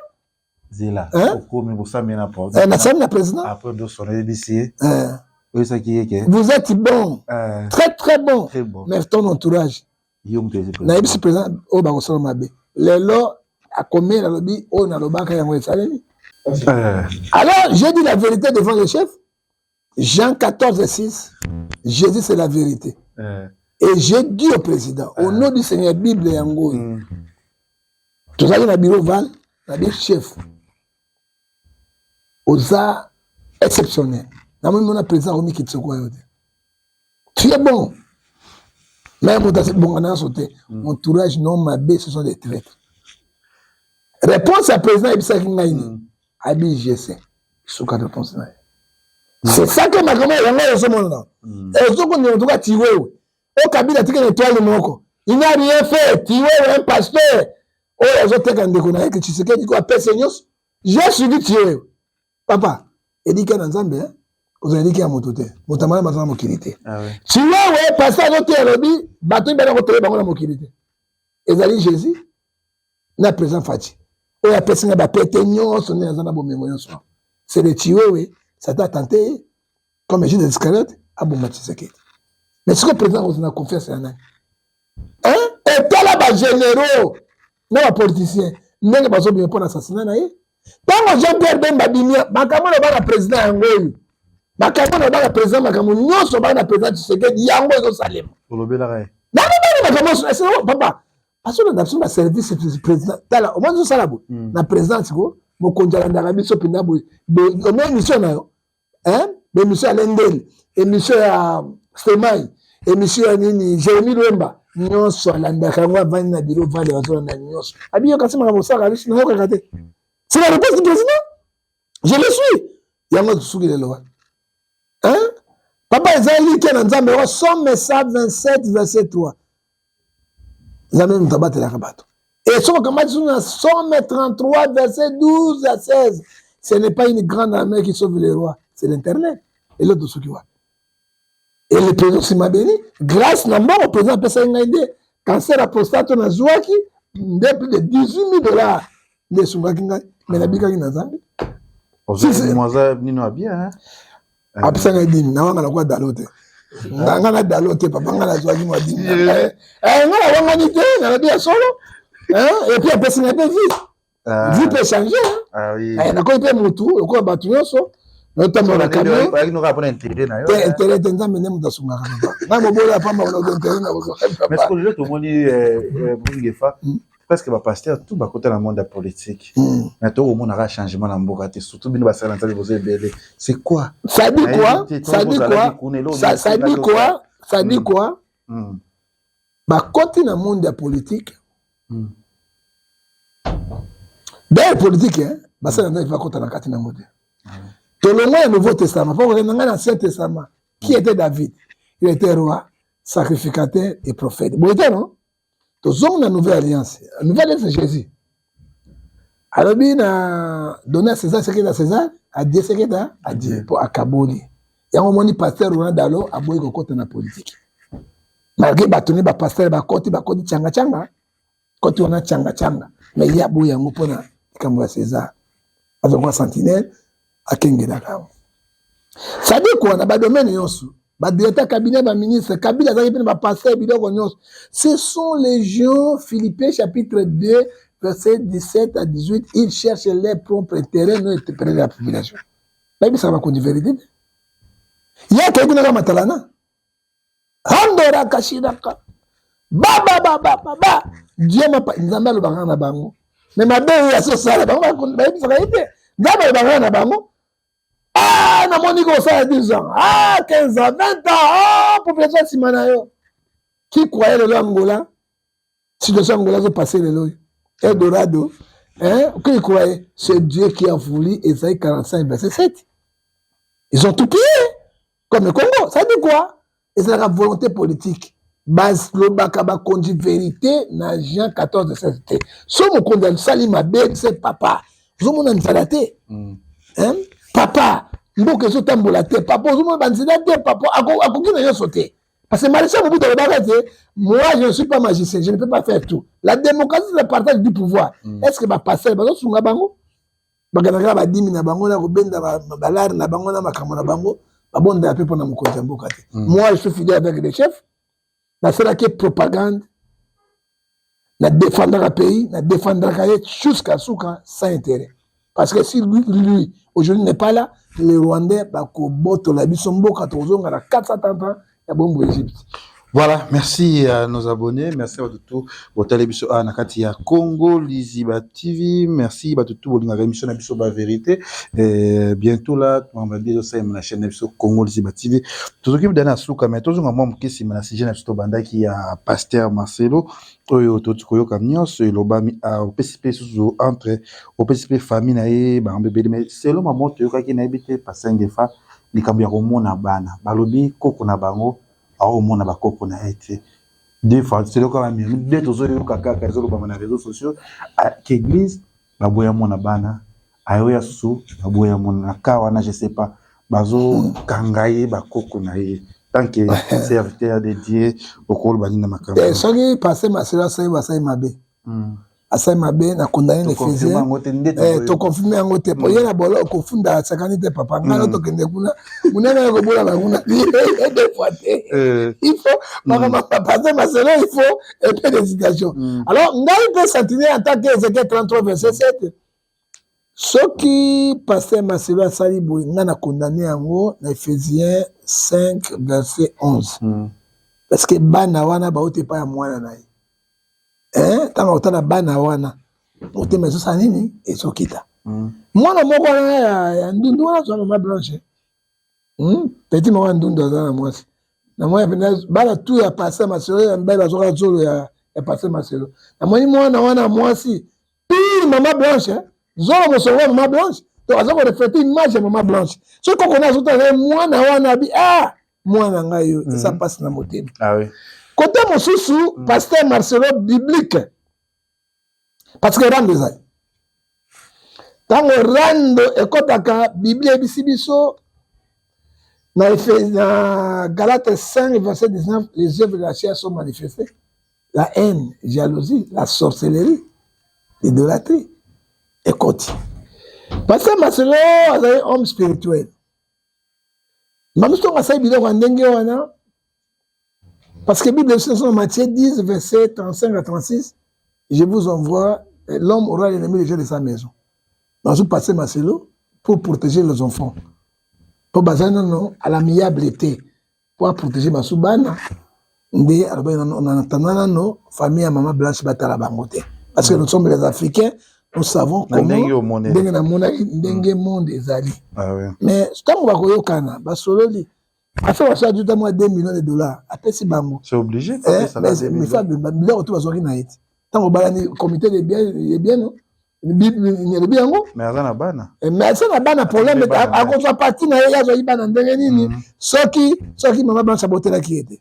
Zela. Hein? Okomi bosami na Nasali na président. Après dosona, oyebisi ye, oyebisaki ye ke vous êtes bon, très très bon, très bon, mais ton entourage. Yo moto ezali. Nayebisi président oyo bakosala mabe lelo akomi, nalobi oyo nalobaka yango esalemi. Alors j'ai dit la vérité devant le chef. Jean 14 6, Jésus c'est la vérité. Et j'ai dit au président, au nom du Seigneur, Bible yango oyo. Tozalaki na bureau ovale, nabi: chef, oza exceptionnel. Namoni mona président akomikitisa koya yo te. Tu es bon, mais moto asebonga na nyonso te. Entourage non mabe, ce sont des traîtres. Réponse ya président ayebisaki ngai nini? Abi je suka réponse na ye. C'est ça que makambo yango ezomonana, ezokondima. En tout cas Tiwewe oyo Kabila atikeli étoile moko, il n'a rien fait. Tiwewe, un pasteur oyo azoteka ndeko na ye ke Tshisekedi ko apesa nyonso. J'ai suivi Tiwewe, papa, elika na Nzambe, kozala eliki ya moto te. Moto amala aza na mokili te. Tiwewe pasteur azoteya, alobi bato mibale akotoye bango na mokili te, ezali Jésus na président Fatshi oyo apesi nga bapete nyonso nde aza na bomengo nyonso. C'est le Tiwewe. Satan a tenté ye comme Judas Iscariote aboma Tshisekedi. Mais sikoyo président akozala na confiance ya nani? Etala bagénéraux na bapoliticien ndenge bazobima mpo na assassinat na ye. Ntango Jean Pierre Bemba bimia makambo na bana président yango oyo, makambo na bana président, makambo nyonso bana président Tshisekedi, yango ezosalema. Olobelaka ye. Nalobani makambo nyonso, papa. Azolanda biso baservice président. Tala, omoni ozosala boye na président. Siko mokonzi alandaka biso mpenza boye. Omoni émission na yo, émission ya Lendele, émission ya Stemai, émission ya nini, Jérémi Lwemba, nyonso alandaka yango. Avandi na bureau ovale, bazolanda nyonso. Abiyoka si makambo osalaka biso, nayokaka te. C'est la réponse du président, je le suis. Yango soki lelo wana, papa, ezali te na Nzambe. Yango Psaume 127 verset 3. Nzambe moto abatelaka bato. Et soki okamati susu na Somme 33 verset 12 à 16, ce n'est pas une grande armée qui sauve le roi, c'est l'internet. Eloko tosuki wapi? Et le président sima béni, grâce na mbongo président apesaki ngai nde cancer ya prostate oyo nazwaki nde plus de 18 000 $ nde esungaki ngai, mais nabikaki na Nzambe. Mwaza nino ya bien, hein? Apesa ngai dîme, nawanga nakuwa dalo te, nga na dalo te, papa. Nga nazwaki mwa dîme na ngai. Nga nawangani te, nalobi ya solo. Et puis apesi ngai mpe vie, vie mpe change. Ah oui. Nakomi mpe mutu lokola bato nyonso, naotambola na camion. Oyaki noka mpona intérêt na yo. Te, intérêt te. Nzambe nde moto asungaka na ngai, mobola ya pamba, kona intérêt na kozwa. Mais ce que lelo tomoni, Ngefa, presque bapasteur tout bakota na monde ya politique, mais tokomonaka changement na mboka te, surtout bino basala Nzambe bozo ebele. C'est quoi? Ça dit quoi? Ça dit quoi? Ça dit quoi? Ça dit quoi? Bakoti na monde ya politique. D'ailleurs, politique, basala Nzambe bakota na kati nango te. Tolongwa ya Nouveau Testament mpo kokende ngai na Ancien Testament. Qui était David? Il était roi, sacrificateur et prophète, boye te? Non, tozongi na Nouvelle Alliance. Nouvelle Alliance, c'est Jésus. Alobi na donner à César ce qui est à César, à Dieu ce qui est à Dieu, mpo akaboli yango. Omoni pasteur Roland Dalo aboyi kokota na politique, malgré bato ne bapasteur bakoti, bakoti tianga-tianga, koti wana tianga-tianga, mais ye aboyi yango mpona likambo ya César. Azonga sentinelle, akengelaka yango. C'est-à-dire quoi? Na badomaine nyonso, badirecteur cabinet, baministre, Kabila azalaki mpe na bapasteur, biloko nyonso. Ce sont les gens, Philippiens chapitre 2 verset 17 à 18, ils cherchent leur propre intérêt, non intérêt de la population. Bayebisaka bakonzi vérité te. Ye akei kuna kaka matalana andoraka shiraka bababababa. Dieu mapa, Nzambe alobaka na bango, mais mabe oyo azosala bango, bayebisaka ye te. Nzambe alobaka na bango. Ah, namoni kosala 10 ans, ah, 15 ans, 20 ans, ah, population nsima na yo. Qui croyait lelo Angola, situation Angola azopase lelo oyo, Eldorado, hein? Qui croyait? C'est Dieu qui a voulu. Esaïe 45 verset 7, ils ont tout pillé comme le Congo. Ça dit quoi? Ezalaka volonté politique. Balobaka bakonzi vérité na Jean 14 16 te. So mokonzi asali mabe, se papa, ozomona nzala te, hein? Papa, mboka ezotambola te. Papa, ozomona banzela te. Papa, akoki na nyonso te, parce que maréchal Mobutu alobaka te: moi, je ne suis pas magicien, je ne peux pas faire tout. La démocratie, c'est le partage du pouvoir. Est ce que bapasteur bazosunga bango? Bakendaka badîme na bango na kobenda balare na bango na makambo na bango, babondela mpe mpona mokonzi ya mboka te. Moi, je suis fidèle avec les chefs. Nasalaki propagande, na défendraka pays, na défendraka ye jusqu'à suka, sans intérêt, parce que si lui, lui aujourd'hui n'est pas là, les Rwandais bakobotola biso mboka, tokozonga na 430 ans ya bombo Égypte. Voilà, merci à nos abonnés, merci à tout botali biso a na kati ya Congo Liziba TV, merci ba tout bolingaka émission na biso ba vérité. Et bientôt là, on va dire ça na chaîne na biso Congo Liziba TV. Tozoki bidana suka, mais tozonga mwa moke nsima na sujet na biso tobandaki ya pasteur Marcelo oyo toti koyoka nyonso elobami, opesi mpe susu entre opesi mpe famille na ye bango ebele. Mais selon mamo toyokaki, nayebi te, pasteur Ngefa, likambo ya komona bana, balobi koko na bango akomona bakoko na ye te. Deux fois seloko bamemi nde tozoyoka kaka ezolobama na réseaux sociaux ke église baboya mona bana, ayoya susu baboya mona na ka wana. Je sais pas, bazokanga ye bakoko na ye. Tant que serviteur de Dieu, okoloba nini na makambo? Soki pasteur Marcelo asali, basali mabe, asali mabe na condamné les Éphésiens. Toconfirme yango te, po ye na bolo kofunda asakani te. Papa, ngai no tokende kuna monene ya kobola banguna deux fois te. Il faut makambo pasteur Marcelo, il faut un peu d'hésitation. Alors ngai mpe sentinelle, en tant que Ézéchiel 33 verset 7, soki pasteur Marcelo asali boye, ngai na condamné yango na Éphésiens 5 verset 11, parce que bana wana bauti epai ya mwana na ye. Ntango otala bana wana, motema ezosala nini? Ezokita. Mwana moko wana ya ndundu wana azwa mama Blanche, petit moko ya ndundu aza na mwasi namoni pena bana tu ya pasteur Marcelo ya mibali bazwaka zolo ya pasteur Marcelo. Namoni mwana wana mwasi pire mama Blanche, zolo mosongo ya mama Blanche, donc aza korefléter image ya mama Blanche. Soki koko na azotala ye mwana wana, abi: ah, mwana ngai oyo, eza mpasi na motema. Ah oui. Kote mosusu, pasteur Marcelo biblique, parce que rando ezali ntango rando ekɔtaka, Biblia eyebisi biso na Galate 5 verset 19: les œuvres de la chair sont manifestées, la haine, jalousie, la sorcellerie, l'idolâtrie. Ekoti. Pasteur Marcelo azali homme spirituel. Mamusu ntongo asali biloko ya ndenge wana, parce que Bible biso na Matthieu 10 verset 35 à 36: je vous envoie, l'homme aura l'ennemi déjà de sa maison. Bazo passer Marcelo pour protéger les enfants, mpo baza nano à l'amiable te, po aprotéger basu bana. Nde alobaki nano tanda nano famille ya mama Blanche batala bango te, parce que nous sommes les Africains, nous savons comment. Ndenge namonaki, ndenge monde ezali. Mais ntango bakoyokana, basololi afe, baso ajuta mwa 2 millions de dollars, apesi bango. C'est obligé. Biloko to bazwaki na ye ti ntango balani comité de bien no elobi yango. Mais aza na bana. Mais aza na bana, problème, akozwa partie na ye. Azwaki bana ndenge nini soki mama Blanche abotelaki ye te?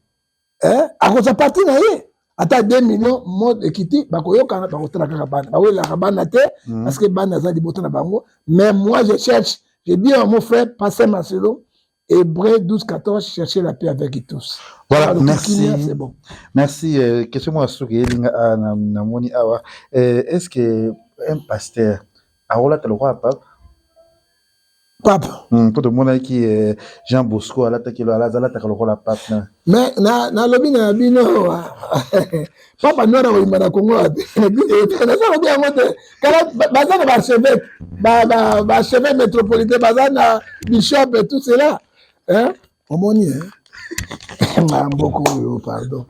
Akozwa partie na ye ata 2 millions mode ekiti, bakoyokana, bakotala kaka bana, bawelaka bana te, parce que bana aza liboto na bango. Mais moi, je cherche, je dis à mon frère pasteur Marcelo, Hébreu 12, 14, cherchez la paix avec tous. Voilà, merci. C'est bon. Merci. Question moi soki elinga na moni awa. Est-ce que un pasteur akolata lokola pape? Pape. Mpo tomonaki Jean Bosco alataki, alataka lokola pape na. Mais nalobi na bino, papa noir akoyimba na Congo te. Nazalobi yango te. Kala baza na baarchevêque, baarchevêque métropolitain, baza na bishop et tout cela. Omoni mboka oyo, pardon.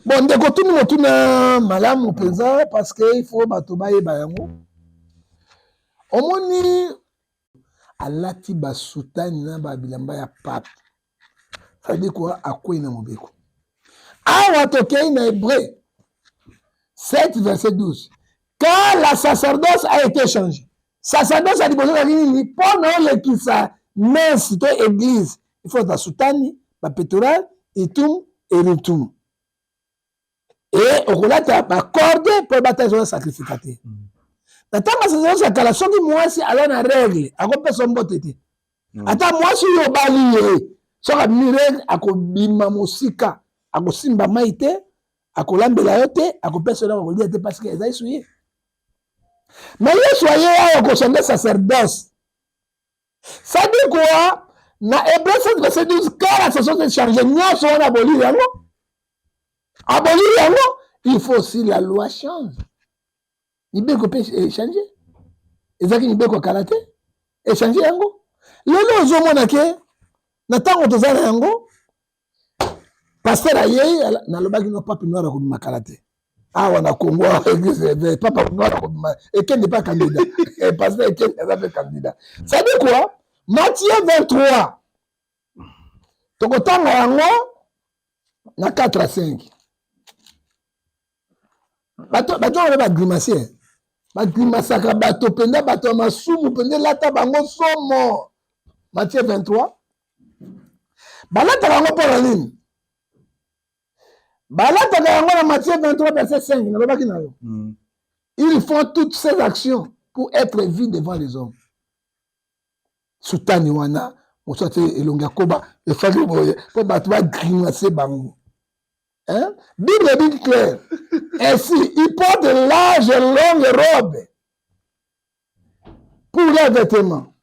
Bon, ndeko, tuni motuna malamu mpenza, parce que il faut bato bayeba yango. Omoni, alati basoutane na babilamba ya pape, c'est-à-dire quoi? Akwei na mobeko. Awa tokei na Hébreu 7 verset 12: quand la sacerdoce a été changée. Sacerdoce ya liboso ezalaki nini? Mpo na olekisa messe to église, il faut basoutane, bapectoral, itume, erutum, e okolata bacorde mpo bata ezoza sacrificateur. Na ntango ya sacerdoce ya kala, soki mwasi aza na règle, akopesa mbote te. Ata mwasi oyo obali ye, soki abimi règle, akobima mosika, akosimba mai te, akolambela yo te, akopesa yo akolia te, parce que ezali souillé. Mais Yesu aye awa kochanger sacerdoce. Ça dit quoi na Hébreu 7 verset 12? Car la sacerdoce change, nyonso wana aboliri yango, aboliri yango. Il faut aussi la loi change, mibeko mpe echange. Ezalaki mibeko ya kala te, echange yango. Lelo ozomona ke na ntango toza na yango, pasteur ayei. Nalobaki no, pape noir akobima kala te awa na Congo. Église, papa noir akobima, ekende mpe candidat. Pasteur ekende aza mpe candidat. Ça dit quoi? Matthieu 23, tokotanga yango na 4 à 5. Bato wana bagrimacier, bagrimasaka bato mpenza, bato ya masumu mpenza, elata bango somo. Matthieu 23, balataka yango mpona nini? Balataka yango na Matthieu 23 verset 5, nalobaki na yo. Ils font toutes ces actions pour être vus devant les hommes. Soutane wana, mosu ate elongi ya koba efaki boye mpo bato bagrimace bango, hein? Bible est bien claire: ainsi ils portent large longue robe pour leurs vêtements.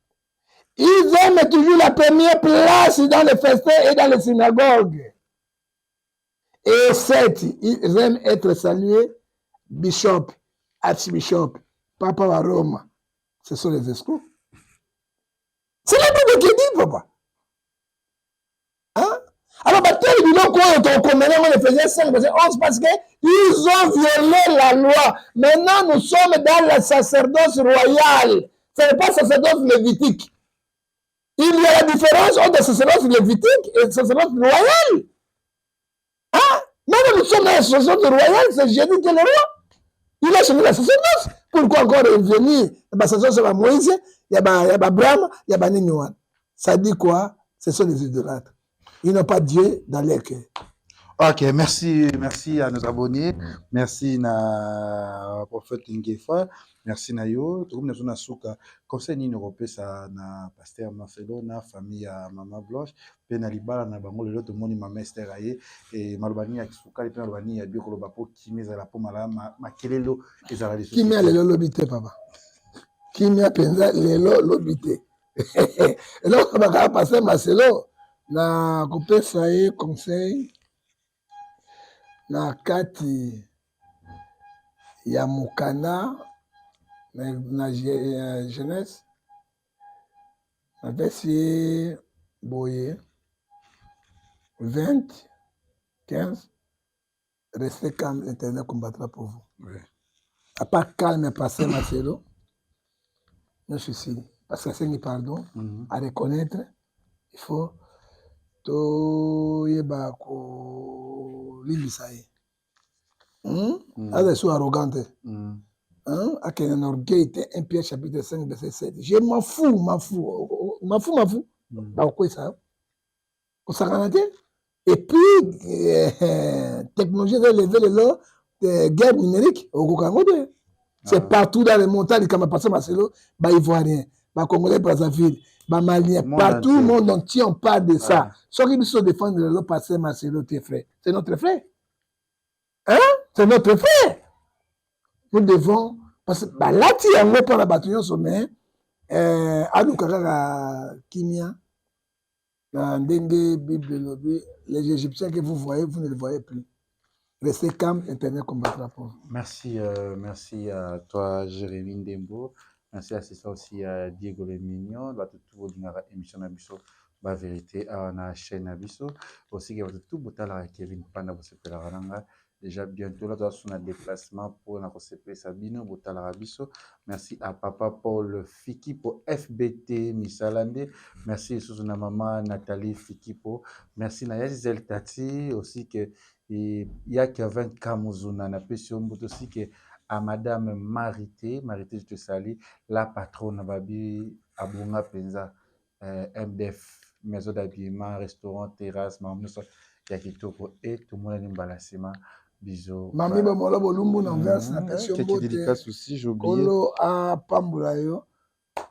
Ils aiment toujours la première place dans les festins et dans les synagogues. Et sept, ils aiment être salués, bishop, archbishop, papa à Rome. Ce sont les escrocs. C'est la Bible qui dit, papa. Hein? Alors, bateli biloko oyo tokomela yango, Ephésiens 5 verset 11, parce que ils ont violé la loi. Maintenant, nous sommes dans le sacerdoce royal. Ce n'est pas sacerdoce lévitique. Il y a la différence entre le sacerdoce lévitique et le sacerdoce royal. Hein? Maintenant, nous sommes dans la sacerdoce royal, c'est Jésus qui est le roi. Il a changé la sacerdoce. Pourquoi encore revenir? La sacerdoce, c'est Moïse, il y a Abraham, il y a nini wana. Ça dit quoi? Ce sont des idolâtres. Ils n'ont pas Dieu dans leur cœur. Ok, merci, merci à nos abonnés, merci na prophète Ngefa, merci na yo. Tokomi na zona suka. Conseil nini okopesa na pasteur Marcelo, na famille ya Mama Blanche pe na libala na bango? Lelo tomoni Mama Esther aye e maloba nini ya sukali pe maloba nini ya bio koloba po kimia ezala, po makelelo ezala lisusu? Kimia lelo, lobi te, papa. Kimia mpenza lelo, lobi te. Eloko bakaka, pasteur Marcelo, na kopesa ye conseil na kati ya mokanda na Genèse, napesi ye boye 20 15: "Restez calme, l'Éternel combattra pour vous." À part calme, pasteur Marcelo, nyonso esili, parce que asengi pardon, à reconnaître. Il faut toyeba kolimbisa ye. Aza lisusu arrogant te. Akende na orgueil te. 1 Pierre chapitre 5 verset 7: "Je m'en fous, m'en fous, m'en fous, m'en fous." Bakokwesa yo, kosakana te. Et puis technologie eza élevé lelo, guerre numérique, okoka yango te. C'est partout dans le monde. Likambo pasteur Marcelo, Baivoirien, Bacongolais Brazzaville, Bamalien, partout, monde entier, on parle de ça. Soki biso défendre lelo pasteur Marcelo te, frère, c'est notre frère, hein? C'est notre frère, nous devons, parce que balati yango mpona bato nyonso. Mais aluka kaka kimia na ndenge Bible elobi: "Les Égyptiens que vous voyez, vous ne les voyez plus." Restez calme, Internet combattra pour vous. Merci, merci à toi, Jérémy Ndembo. Merci à ça aussi à Diego Le Mignon. Bato tout bolingaka émission na biso ba vérité awa na chaîne na biso. Aussi ke bato tout botalaka Kevin Panda, bosepelaka na nga. Déjà bientôt là toza na déplacement mpona kosepelisa bino botalaka biso. Merci à papa Paul Fikipo, FBT misala nde. Merci lisusu na mama Nathalie Fikipo. Merci na Yazizel Tati, aussi ke ya Kevin Kamuzuna, napesi yo mbote. Aussi ke à madame Marité Marité, je te salue, la patronne babi abonga mpenza, MDF maison d'habillement, restaurant, terrasse, makambo nyonso ya kitoko. E tomonani mbala nsima. Biso mami bomolo bolumbu na Anvers, napesi yo mbote. Kolo apambola yo.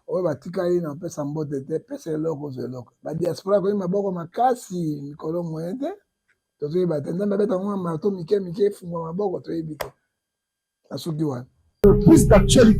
Oyo batikali na opesa mbote te, pesa eloko, ozwa eloko. Badiaspora koyi maboko makasi mikolo moyen te, tozoyeba te. Nzambe abeta ngo marteau mike mike, efungwa maboko, toyebi te. Nasuki wana. Plus d'actualité.